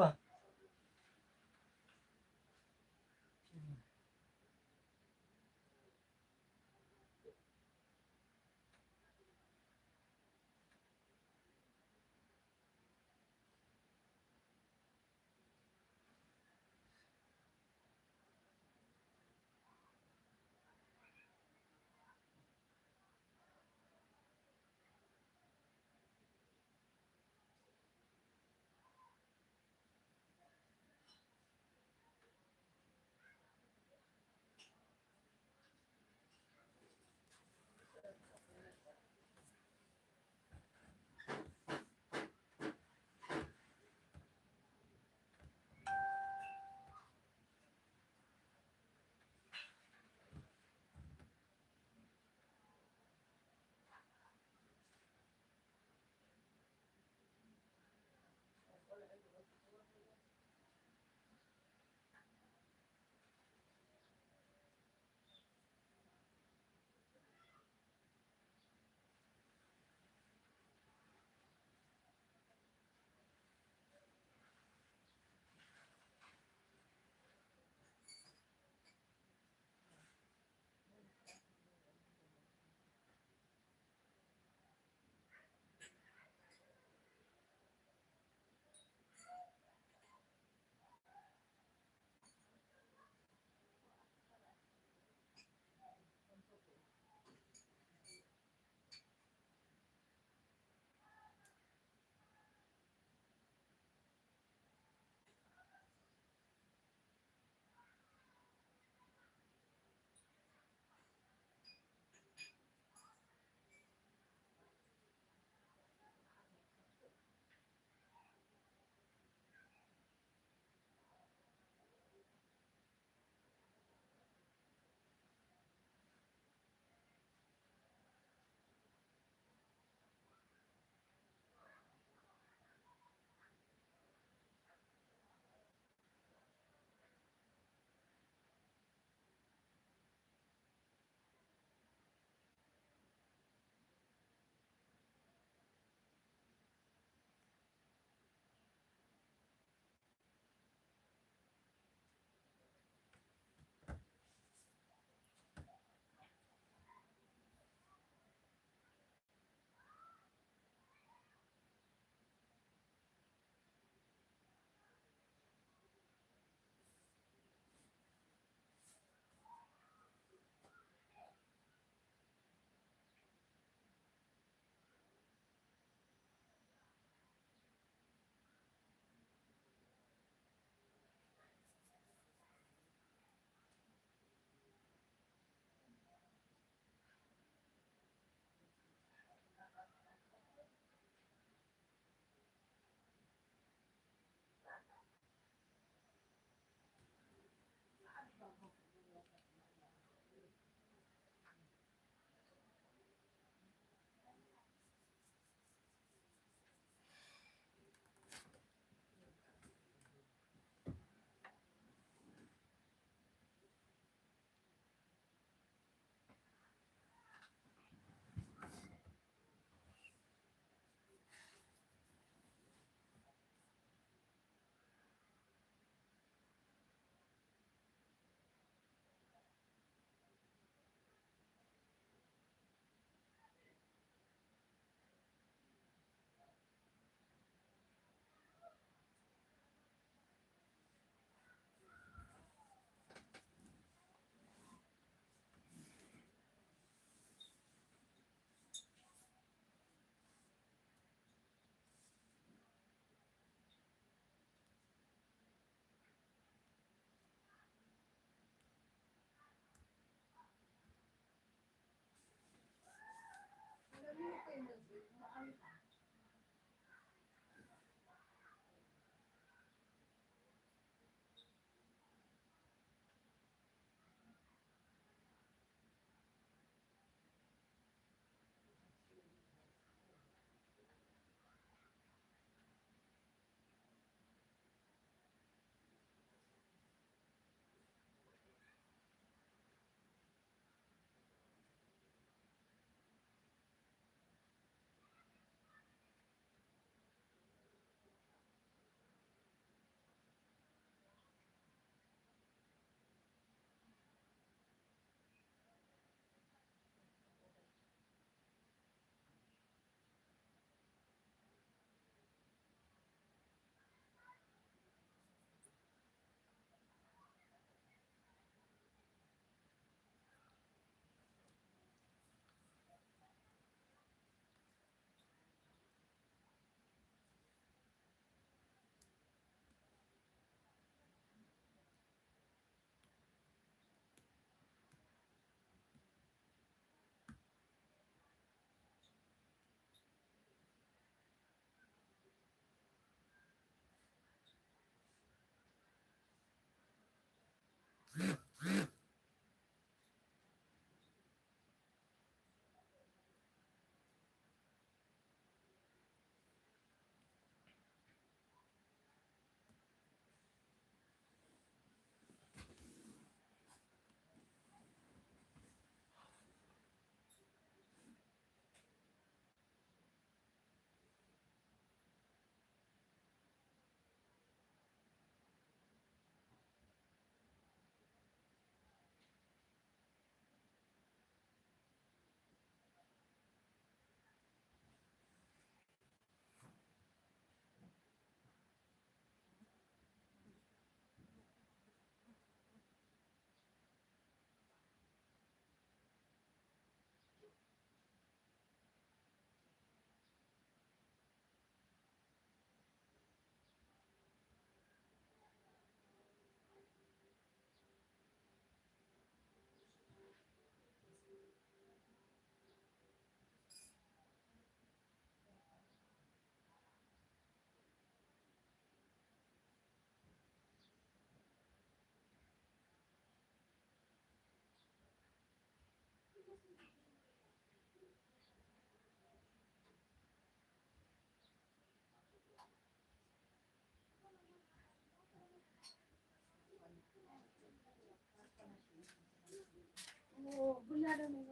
ቡና ደግሞ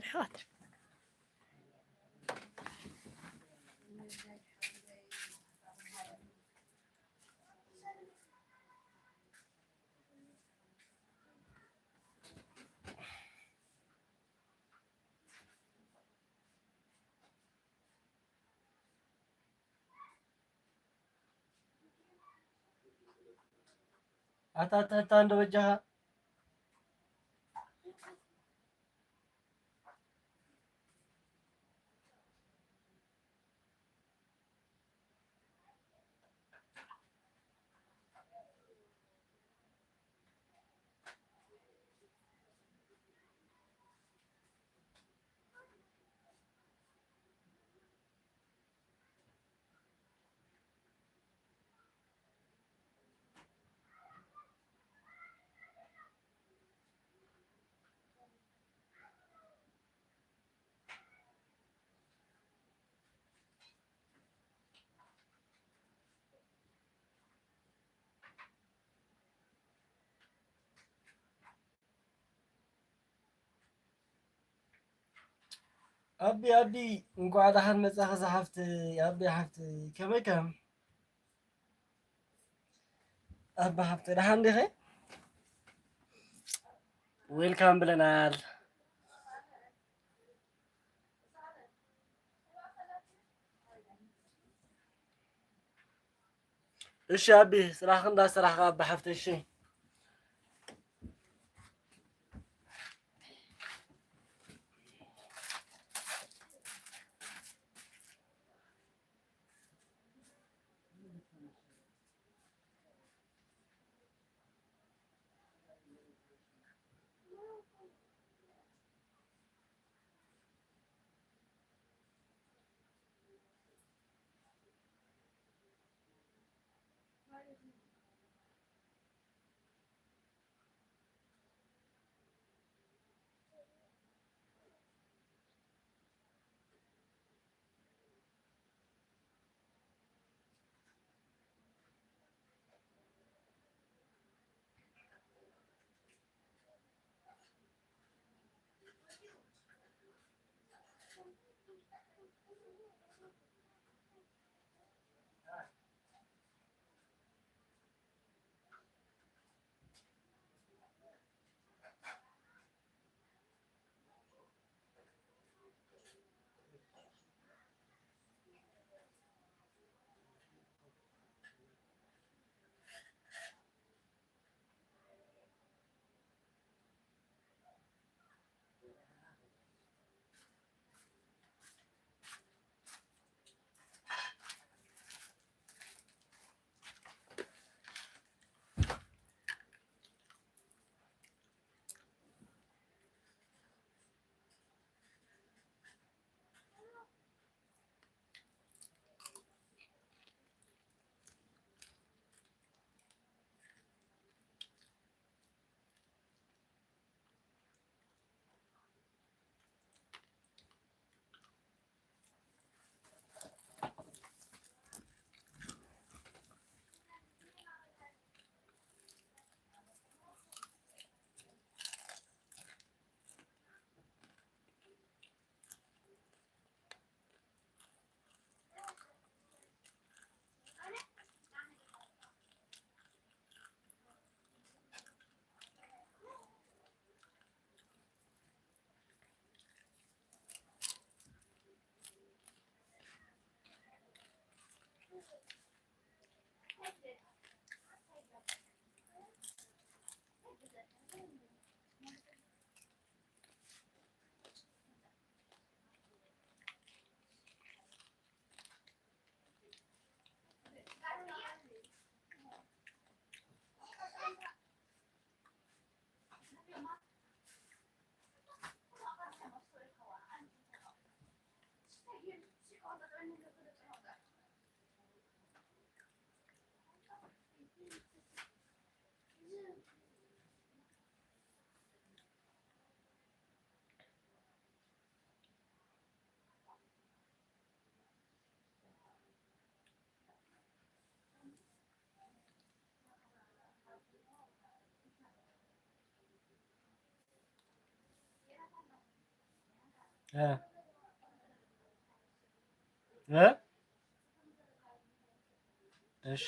ርሕቐት። ኣታ ትሕታ እንዶ በጃኻ። ኣቢ፣ ኣቢ፣ እንኳዕ ደሓን መጻኺ ዝሓፍተይ። ኣቢ ሓፍተይ፣ ከመይ ከም? ኣቢ ሓፍተይ፣ ደሓን ዲኺ? ዌልካም ብለናል። እሺ ኣቢ፣ ስራሕኺ እንዳሰራሕኻ ኣቢ ሓፍተይ፣ እሺ። እ እ እሺ።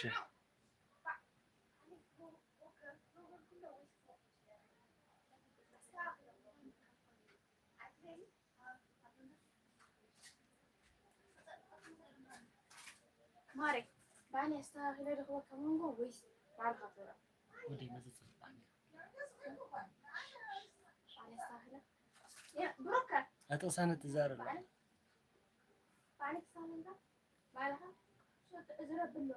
ማሬ፣ ባኒ ኣስተኻኺለ ድኽወካ መንጎ ወይስ ባዕልኻ ትውረድ? ወደይ መዘዝ ጽቡቕ ባኒ። ባኒ ኣስተኻኺለ? ያ፣ ብሩከ። ኣጥቕሳነ ትዛረብ። ባኒ? ባኒ ትሳነ እንዳ? ባዕልኻ? ሶ ትዕዝረ ብሎ።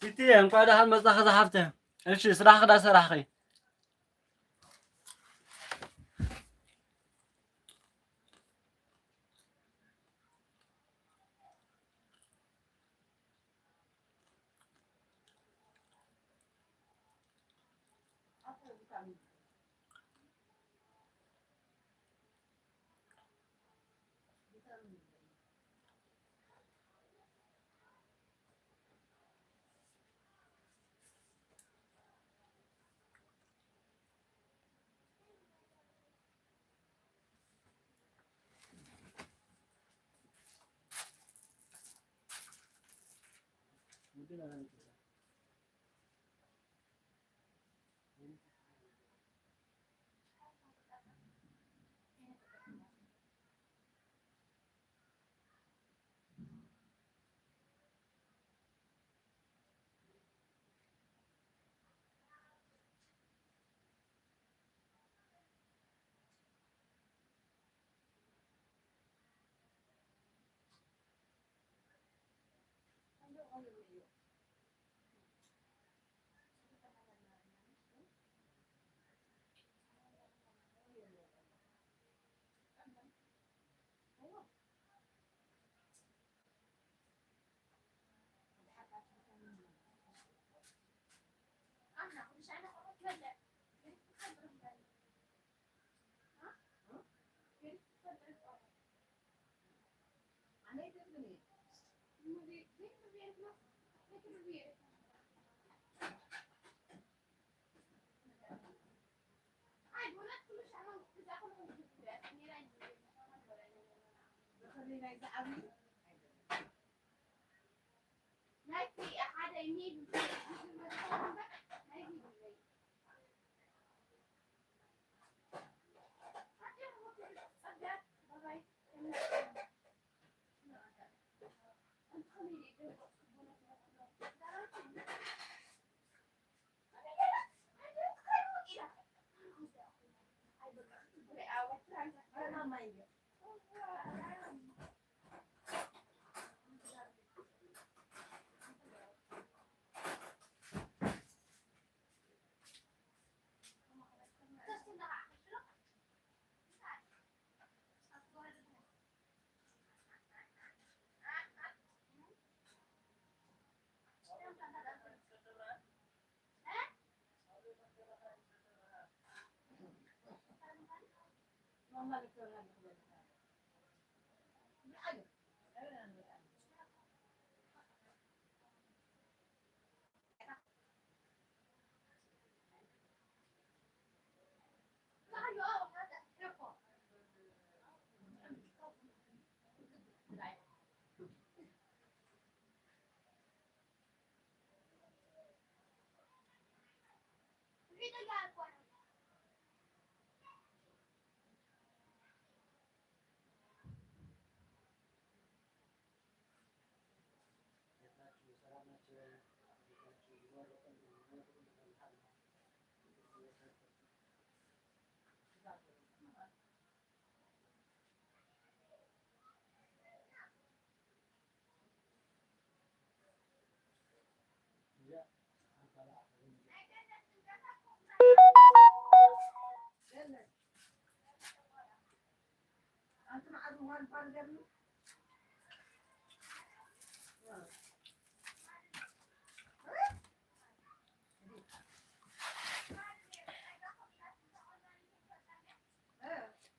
ቲቲ፣ እንኳዕ ደሓን መጻኺ ዝሓፍተ። እሺ፣ ስራሕኺ ዳ ሰራሕኺ?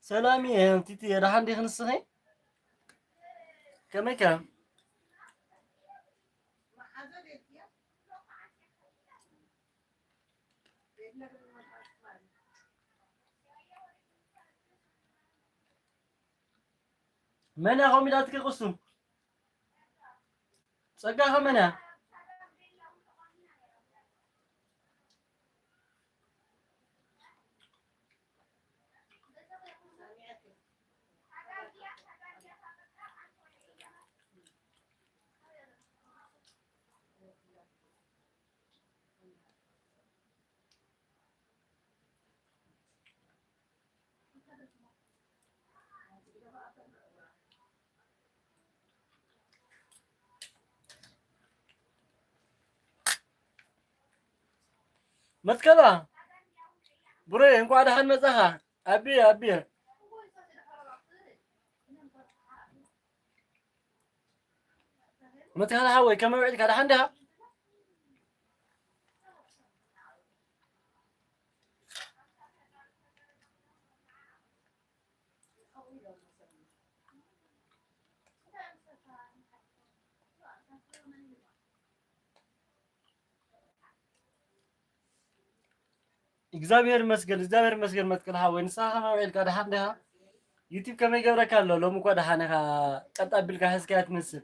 ሰላም እየ ቲቲ፣ ደሓን ዲኺ ንስኺ? ከመይ ከ? መን እያ ከምኡ ኢላትኪ ቅሱ? ጸጋ ከመን እያ? መትከላ ብሬ፣ እንኳዕ ደሓን መጻኻ። ኣቢ፣ ኣቢ። መትከላ ሓወይ፣ ከመይ ውዒልካ? ደሓን ዲኻ? እግዚኣብሔር ይመስገን፣ እግዚኣብሔር ይመስገን። መትከል ሓወይ፣ ንስኻ ከመይ ውዒልካ? ደሓን ዲኻ? ዩቲብ ከመይ ገብረካ ኣሎ? ሎሚ እኳ ደሓን ኢኻ፣ ቀጥ ኣቢልካ ሒዝካያ ትመስል።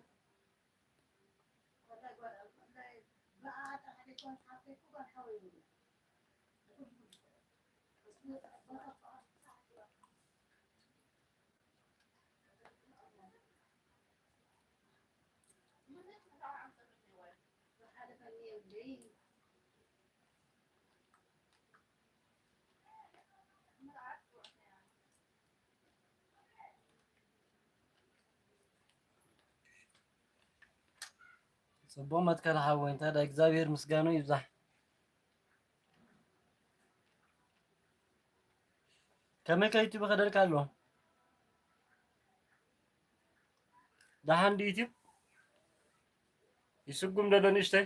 ጽቡቕ መትከል ሓወይ፣ እንታይ ደኣ እግዚኣብሔር ምስጋኑ ይብዛሕ። ከመይ ከ ዩቲዩብ ይኸደልካ ኣሎ? ደሓን ድዩ ዩቲዩብ? ይስጉም ዶ ኣሎ ንእሽተይ?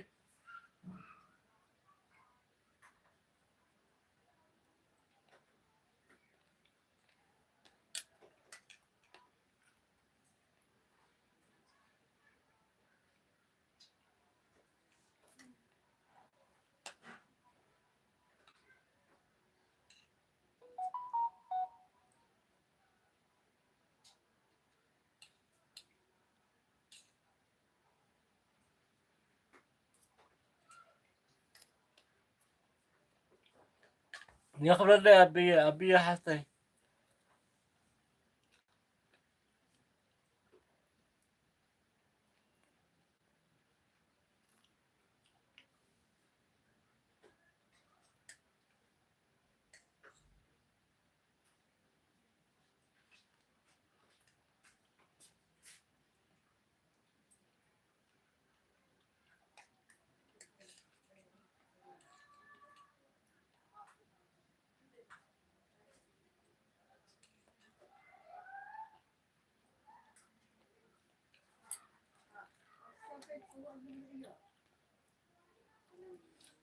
የኽብረለይ ኣቢየ፣ ኣቢየ ሓፍተይ።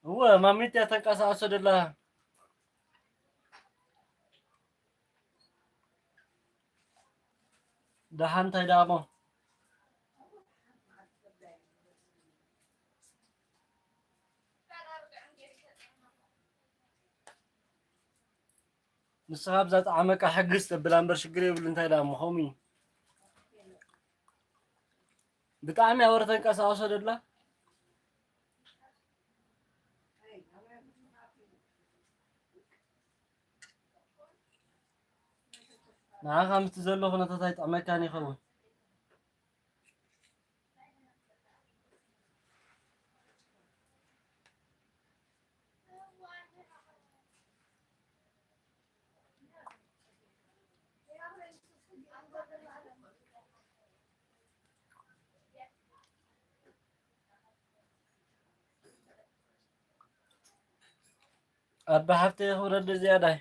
እወ፣ ማሚት እያ ተንቀሳቕሶ ደላ። ደሓን እንታይ ደኣ እሞ? ንስኻ ብዛ ጣዕመካ ሕግዝ ተብላ እምበር ሽግር የብሉ። እንታይ ደኣ እሞ ከምኡ እዩ። ብጣዕሚ ኣወረ ተንቀሳቕሶ ደላ። ንዓኻ ምስቲ ዘሎ ኩነታት ኣይጥዕመካን ይኸውን። ኣባ ሓፍተይ የኽብረለይ ዝያዳይ።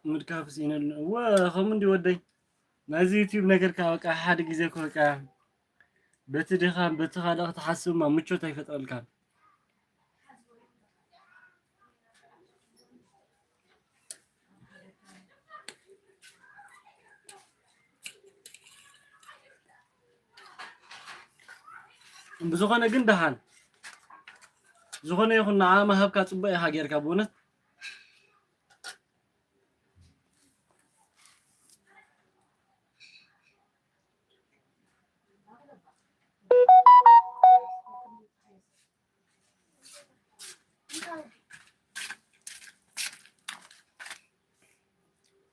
ምድካፍ ስኢነሉ። እወ፣ ከምኡ እንዲ ወደይ። ናይዚ ዩቲዩብ ነገር ከኣ በቃ ሓደ ግዜ እኮ በቃ በቲ ድኻም፣ በቲ ካልእ ክትሓስብ እማ ምቾት ኣይፈጥረልካን። ብዝኾነ ግን ደሓን ዝኾነ ይኹን ንዓ ምሃብካ ጽቡቕ ኢኻ ጌርካ ብእውነት።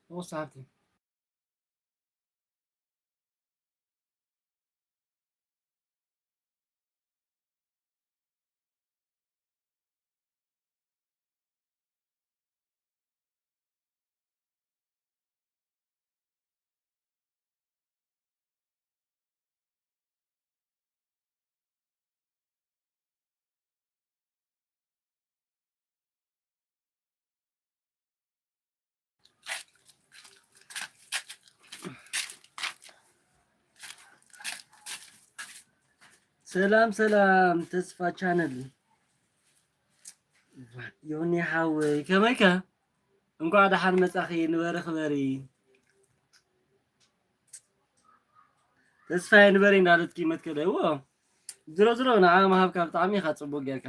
ኦ ሳብቲ ሰላም ሰላም ተስፋ ቻነል ዮኒ ሓወይ ከመይከ? እንኳዕ ደሓን መጻኺ ንበሪ ክበሪ። ተስፋዬ ንበሪ እንዳለትኪ መትከለ እዎ ዝሮ ዝሮ ንዓ ምሃብካ ብጣዕሚ ኢኻ ጽቡቅ ጌርካ።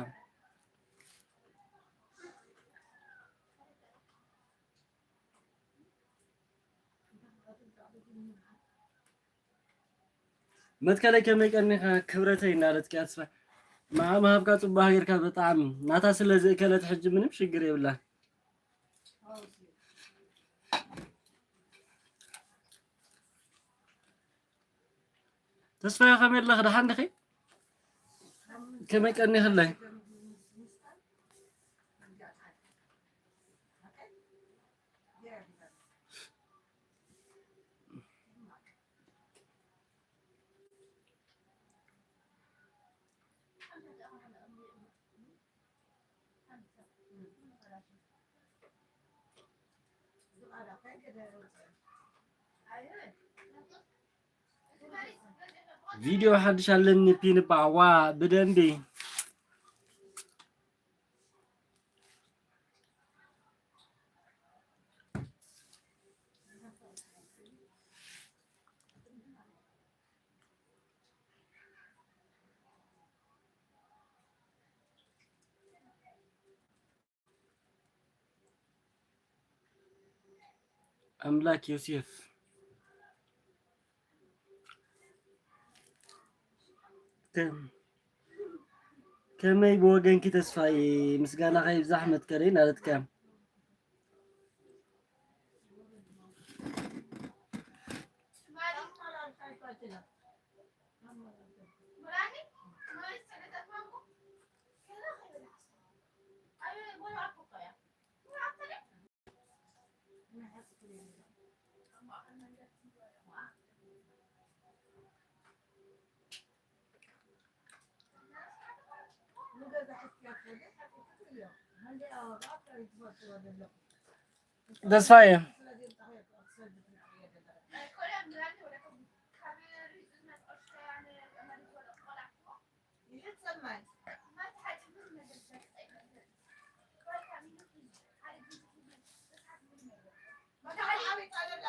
መትከለይ ከመይ ቀኒኻ ክብረተይ እናለትኪ ኣስፋ ንዓ ምሃብካ ጽቡቅ ጌርካ ብጣዕሚ ናታ ስለ ዝእከለት ሕጂ ምንም ሽግር የብላ። ተስፋዬ ከመይ ኣለኺ ደሓን ዲኺ? ከመይ ቀኒኽለይ? ቪድዮ ሓድሽ ኣለኒ ፒን ባዋ ብደንቢ ኣምላክ ዮሴፍ። ከም-፣ ከመይ ብወገንኪ ተስፋይ? ምስጋናኻ ይብዛሕ መትከለይ ናለትካ። ተስፋዬ።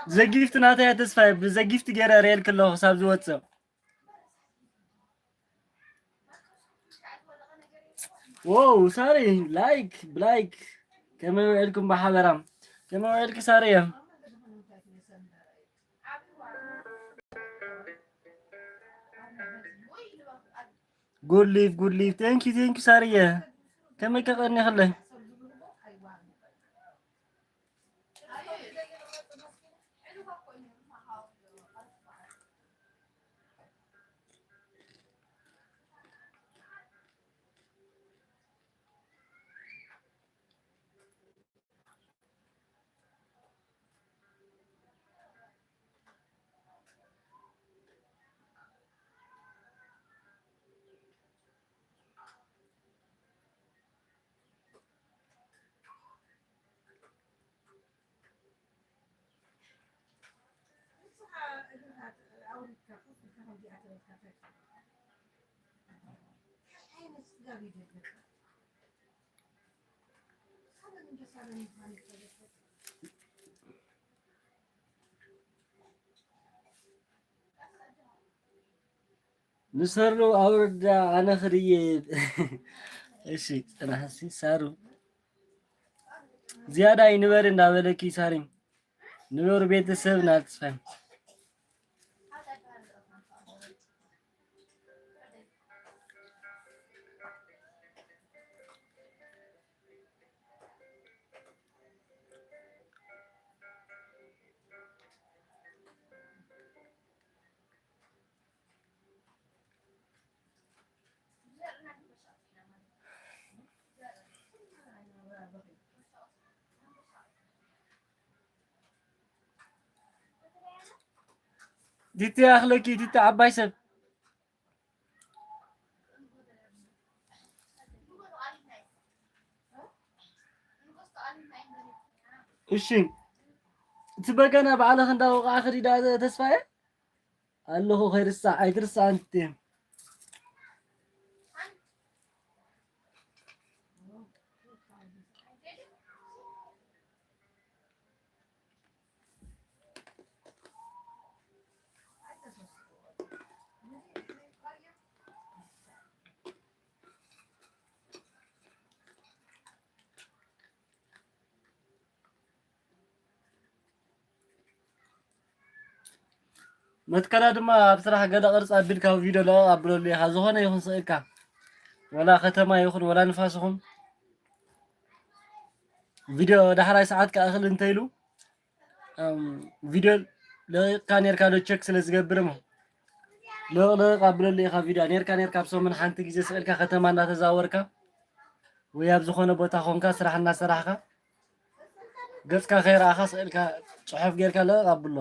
ዘጊፍት ናተይ ተስፋዬ፣ ብዘጊፍት ገይረ ርእየልክ ኣለኹ ክሳብ ዝወፅእ። ዎው ሳሪ፣ ላይክ ብላይክ። ከመይ ውዕልኩም ብሓበራ? ከመይ ውዕልኪ ሳሪ? ጉድ ሊቭ፣ ጉድ ሊቭ። ቴንክ ዩ፣ ቴንክ ዩ ሳርየ። ከመይ ከቐኒ ከለይ? ንሰርሉ ኣውርዳ ኣነ ክድየ። እሺ፣ ጽናሕሲ ሳሩ ዝያዳ ይንበር እንዳበለኪ ሳሪ ንበሩ ቤተሰብ ናትስፋይ። ቲቲ ኣኽለኪ፣ ቲቲ ዓባይ ሰብ። እሺ፣ እቲ በገና ባዕልኺ እንዳወቃዕኺ ድዩ ደኣ ተስፋዬ? ኣለኹ ከይርሳዕ፣ ኣይትርሳዕን ትየ። መትከላ ድማ ኣብ ስራሕ ገለ ቅርፂ ኣቢልካ ቪድዮ ለቐቕ ኣብለሉ ኢኻ። ዝኾነ ይኹን ስእልካ፣ ወላ ከተማ ይኹን ወላ ንፋስ ይኹን፣ ቪድዮ ዳሕራይ ሰዓት ክኣኽል እንተኢሉ፣ እም፣ ቪድዮ ለቒቕካ ኔርካ ዶ ቸክ ስለ ዝገብር እሞ፣ ለቕ ለቕ ኣብለሉ ኢኻ ቪድዮ። ኔርካ ኔርካ ኣብ ሰሙን ሓንቲ ግዜ ስእልካ ከተማ እናተዛወርካ ወይ ኣብ ዝኾነ ቦታ ኾንካ ስራሕ እናሰራሕካ ገጽካ ከይረኣኻ ስእልካ ጽሑፍ ጌርካ ለቕ ኣብሎ።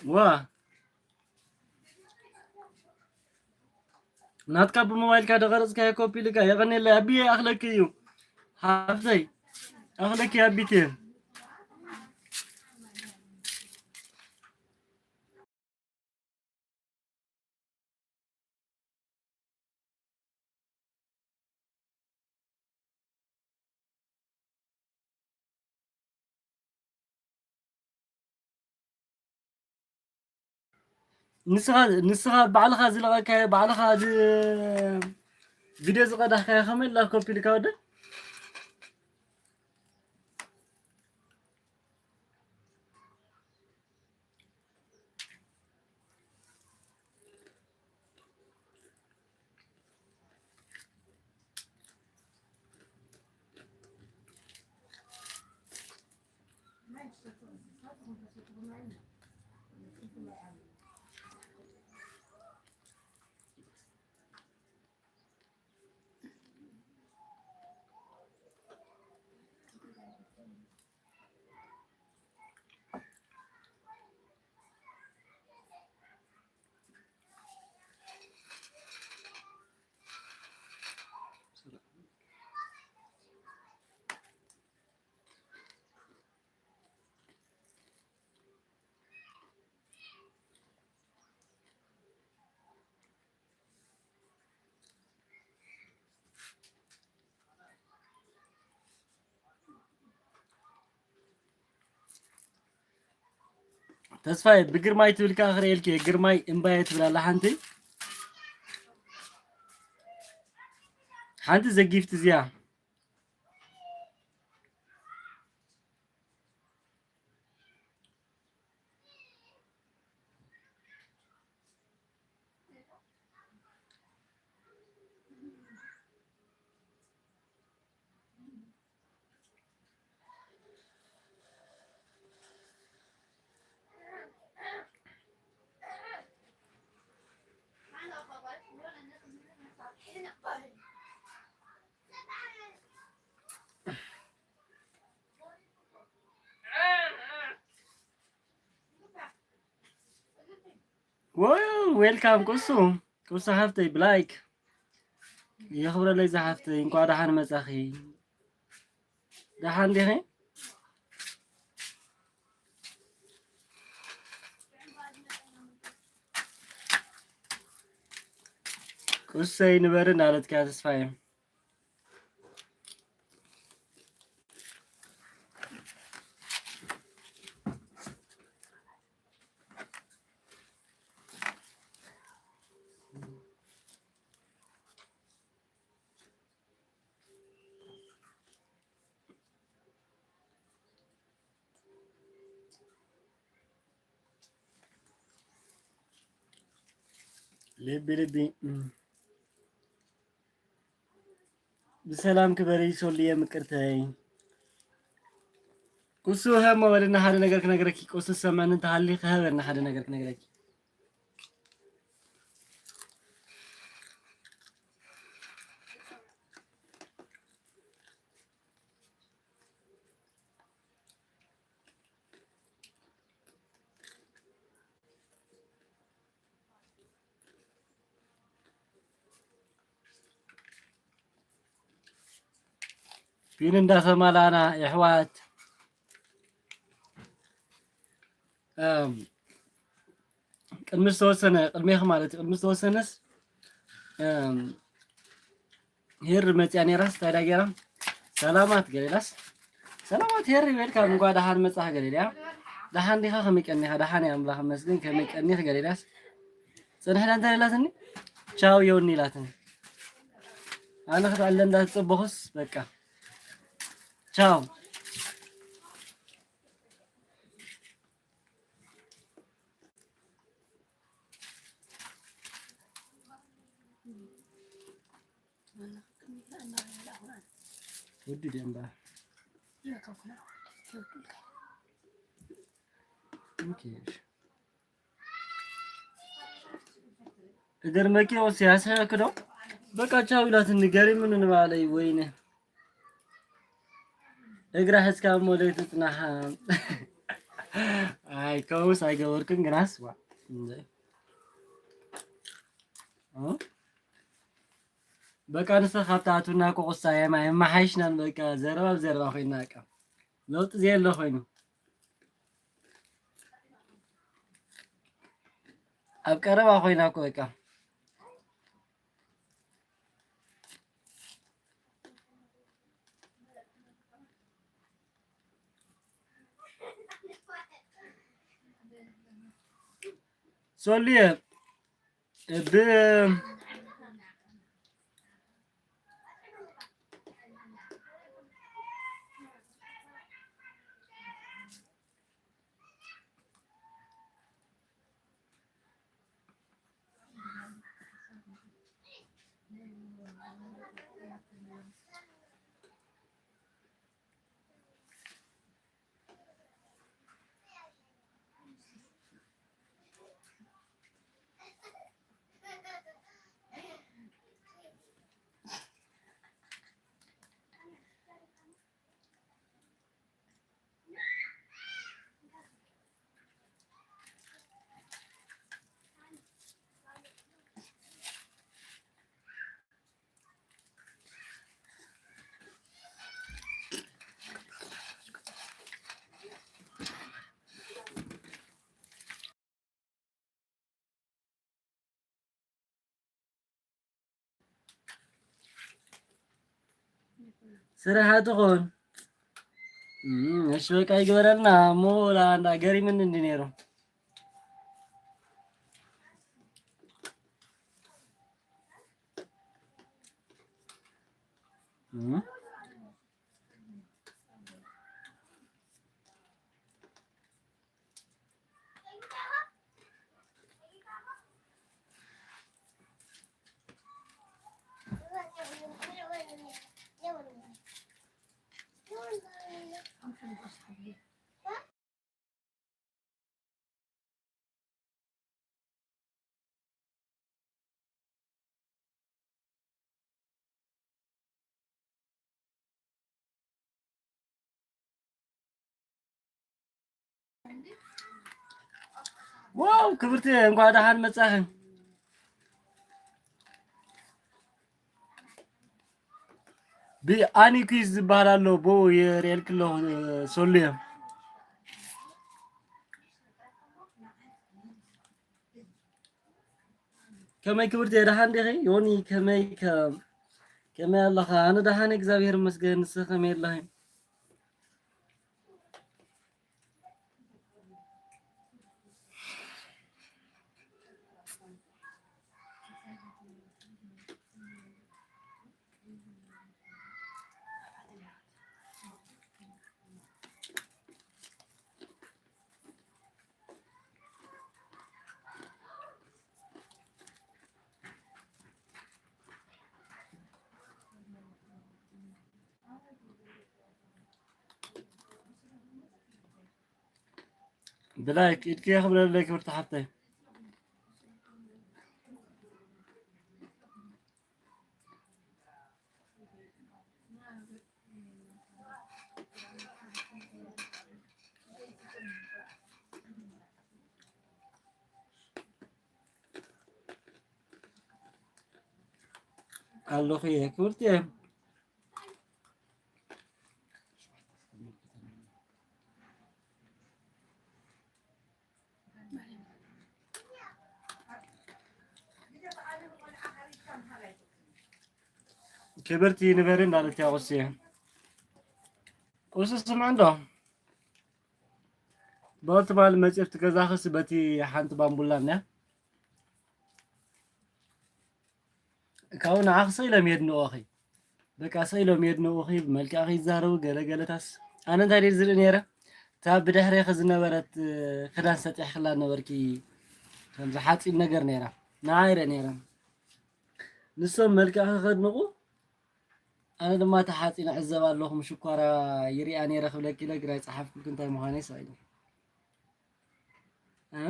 ዋ፣ ናትካ ብሞባይልካ ደቀረጽካዮ ኮፒ ልካ የቐኔለይ ኣቢየ ኣኽለኪ እዩ ሓፍተይ፣ ኣኽለኪ ኣቢት እየ። ንስኻ ንስኻ ባዕልኻ ዝለቐካዮ፣ ባዕልኻ ዝ-፣ ቪድዮ ዝቐዳሕካዮ ከመይ ኢልካ ኮፒ ኢልካ ወደ? ተስፋዬ ብግርማይ ትብል ከኣ ክርእየልኪ እየ። ግርማይ እምባየ ትብል ኣላ ሓንቲ። ሓንቲ ዘጊፍት እዚኣ። ዌልካም ቁሱ፣ ቁሱ ሓፍተይ ብላይክ የኽብረለይ ዝሓፍተይ፣ እንኳዕ ደሓን መጻኺ። ደሓን ዲኺ? ቁሰይ ንበሪ እናበለትካ ተስፋዬ። ልቢ ልቢ። ብሰላም ክበሪ ሶልየ ምቅርተይ። ኩሱ ሃብ ሞ በለና ሓደ ነገር ክነግረኪ። ቁሱ ዝሰምዐኒ እንተሃልዩ ክሃበና ሓደ ነገር ክነግረኪ። ፊን እንዳሰማላና የሕዋት። እም፣ ቅድሚ ዝተወሰነ፣ ቅድሜኺ ማለት እዩ፣ ቅድሚ ዝተወሰነስ፣ እም፣ ሄሪ መፅያ ነይራስ፣ እንታይ ዳ ገይራ? ሰላማት ገሊላስ፣ ሰላማት ሄሪ፣ ዌልካም፣ እንኳ ደሓን መፃኺ ገሊላ። ደሓን ዲኻ? ከመይ ቀኒኻ? ደሓን እየ ኣምላኽ ይመስገን። ከመይ ቀኒኺ ገሊላስ? ፅንሕና እንታይ ኢላትኒ? ቻው ዮኒ ኢላትኒ። ኣነ ክትዕለ እንዳተፀበኹስ በቃ ቻው። ውዲ ደምባ። ኦኬ፣ እሺ። እግር መኪ ወስ ያስሐክዶ በቃ ቻው ኢላትኒ። ገሪሙኒ ንባዕለይ፣ ወይነ እግራ ሕዝካ እሞ ለይትጽናሓ። ኣይ፣ ከምኡስ ኣይገበርኩን ግናስ፣ ዋ፣ እንደ፣ እ? በቃ ንስኻ ካብታ ኣቱና እኮ ቁሳ የማ የማሓይሽናን በቃ ዘረባ ብዘረባ ኮይና በቃ ለውጢ ዘየለ ኮይኑ። ኣብ ቀረባ ኮይና እኮ በቃ። ሶልየ፣ ብ-፣ ስራሕ ትኾን። እም፣ እሺ፣ በቃ ይግበረልና። እሞ ላ-፣ እንዳ ገሪምን እንዲ ነይሩ። እም። ዋው፣ ክብርቲ፣ እንኳዕ ደሓን መጻኺ። ብኣኒኩስ ዝበሃል ኣሎ፣ ብኡ የርእየልኪ ኣለኹ፣ ሶልየ። ከመይ ክብርቲ፣ ደሓን ዲኺ? ዮኒ፣ ከመይ ከ-፣ ከመይ ኣለኻ? ኣነ ደሓን፣ እግዚኣብሔር ይመስገን። ንስኺ ከመይ ኣለኺ? ብላይክ ኢድኪ የኽብረለይ ክብርቲ ሓፍተይ። ኣለኹ እየ ክብርቲ እየ። ክብርቲ ንበሪ እንዳለት እያ ቁስየ። ቁርሲ ስምዕ እንዶ። በቲ ማል መጽፍ ትገዛኽስ በቲ ሓንቲ ባምቡላ እያ። ካብኡ ንዓኺ ስቕ ኢሎም የድንቑኺ። በቃ ስቕ ኢሎም የድንቑኺ፣ ብመልክዕኺ ይዛረቡ፣ ገለ ገለታስ። ኣነ እንታይ ድየ ዝርኢ ነይረ? እታ ብድሕሬኺ ዝነበረት፣ እ፣ ክዳን ሰጢሕክላ ነበርኪ፣ ከምዚ ሓጺን ነገር ነይራ። ንዓይ ይርኢ ነይረ። ንሶም መልክዕኺ ከድንቑ፣ ኣነ ድማ እታ ሓጺን እዕዘብ ኣለኹ፣ ምሽኳራ ይሪኣ ነይረ ክብለኪ ኢለ፣ ግና ኣይጸሓፍኩልኪ፣ እንታይ ምዃነይ ስቕ ኢለ። እ?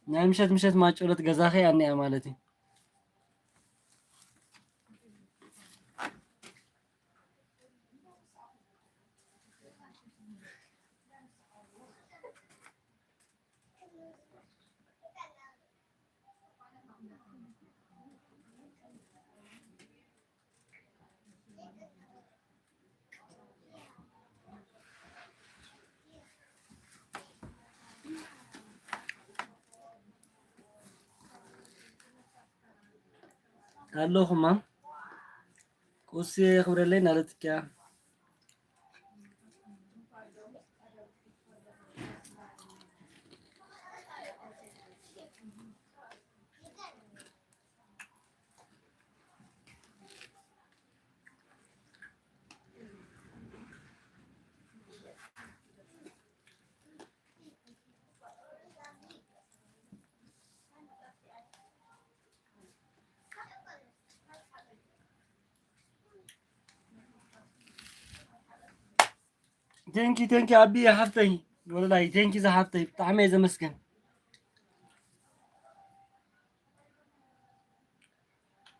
ናይ ምሸት ምሸት ማጮሎት ገዛኺ ኣኒኣ ማለት እዩ። ኣለኹማ። ቁርሲ የኽብረለይ እናለትኪያ። ቴንኪ ቴንኪ ኣቢ ሓፍተይ፣ ወላሂ ቴንኪ ዝሓፍተይ፣ ብጣዕሚ እየ ዘመስግን።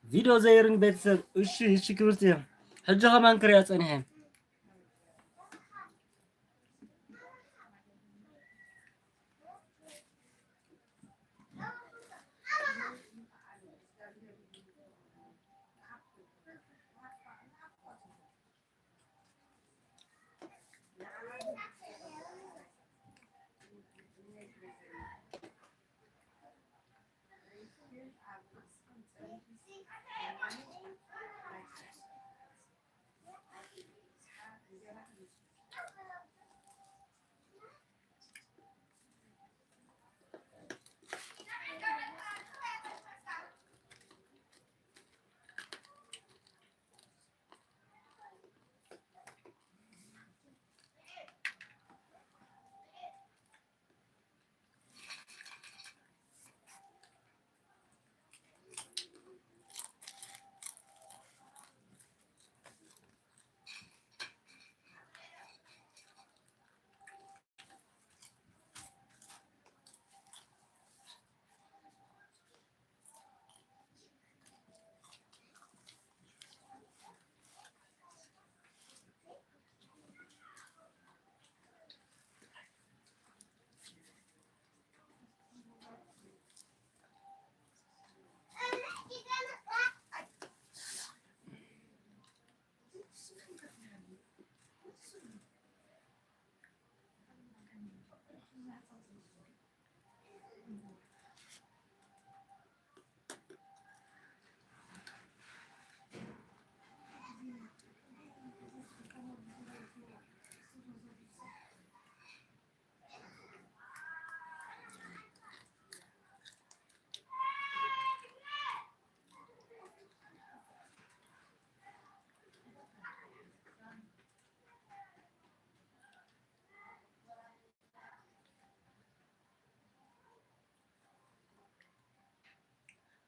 ቪድዮ ዘይርን ቤተሰብ። እሺ እሺ ክብርቲ እየ። ሕጂ ከማን ክሪኣ ጸኒሐ።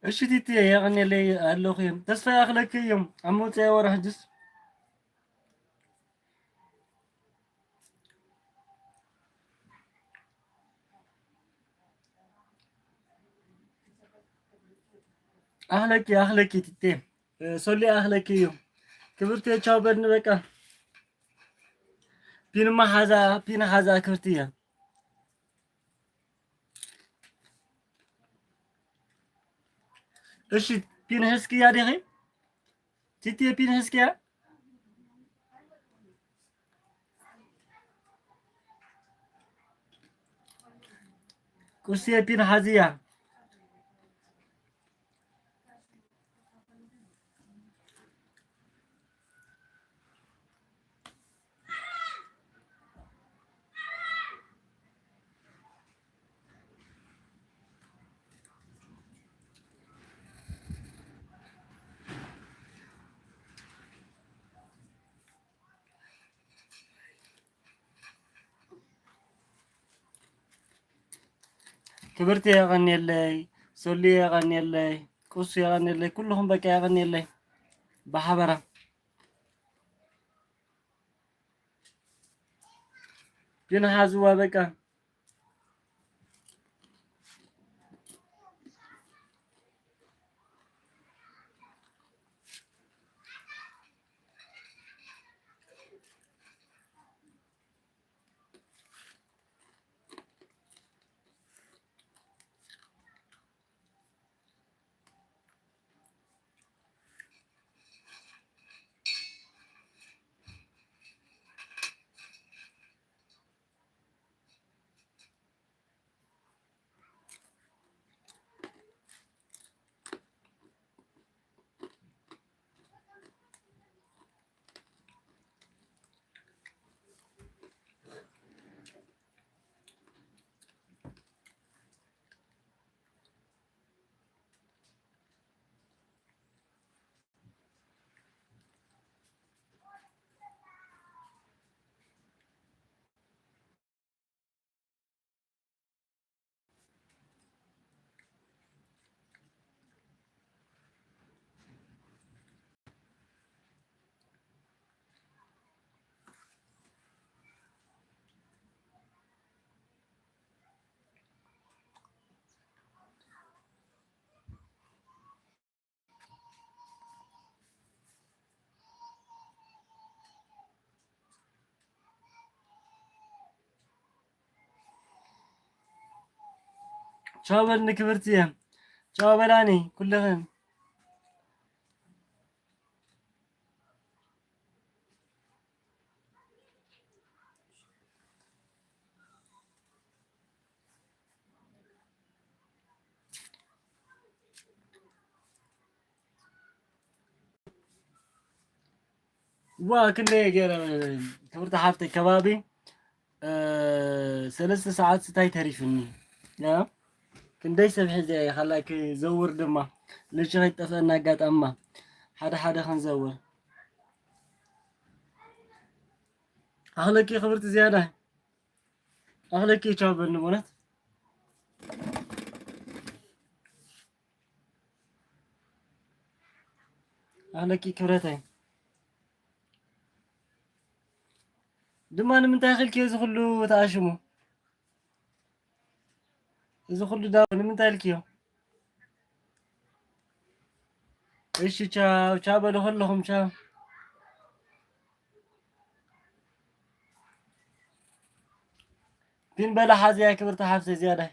እሺ ቲቲ፣ የቐኔለይ ኣለኹ እዮም። ተስፋ ይኣኽለኪ እዮም። ኣብ መውፅኢ ወርሒ ሕጅስ ኣኽለኪ፣ ኣኽለኪ ቲቲ። እ፣ ሶሊ ኣኽለኪ እዩ። ክብርቲ ቻው በድኒ በቃ። ፒንማ ሓዛ፣ ፒን ሓዛ ክብርቲ እያ። እሺ፣ ፒን ሕዝክያ ዲኺ? ቲቲ ፒን ሕዝክያ? ኡስየ ፒን ሓዝያ። ክብርቲ የቐንየለይ፣ ሶሊ የቐንየለይ፣ ቁሱ የቐንየለይ፣ ኩልኹም በቃ የቐንየለይ። ብሓበራ ግን ሓዝዋ በቃ። ቻው በልኒ ክብርቲ እየ። ቻው በላኒ ኩልኽን። ዋ ክንደይ ገይረ ክብርቲ ሓፍተይ ከባቢ እ፣ ሰለስተ ሰዓት ስታይ ተሪፍኒ። ያ? ክንደይ ሰብ ሒዘ እየ ካላይ ክዘውር ድማ ልብሲ ከይጠፍአና ኣጋጣምማ ሓደ ሓደ ክንዘውር። ኣኽለኪ ክብርቲ ዝያዳ። ኣኽለኪ ቻው በልኒ ብእውነት። ኣኽለኪ ክብረተይ። ድማ ንምንታይ ኢልክዮ እዚ ኩሉ ተኣሽሙ? እዚ ኩሉ ዳው ንምንታይ ኢልክዮ? እሺ ቻው ቻው በሉ ኩልኹም ቻው። ፒን በላ ሓዝያ ክብርቲ ሓፍተይ ዝያዳይ።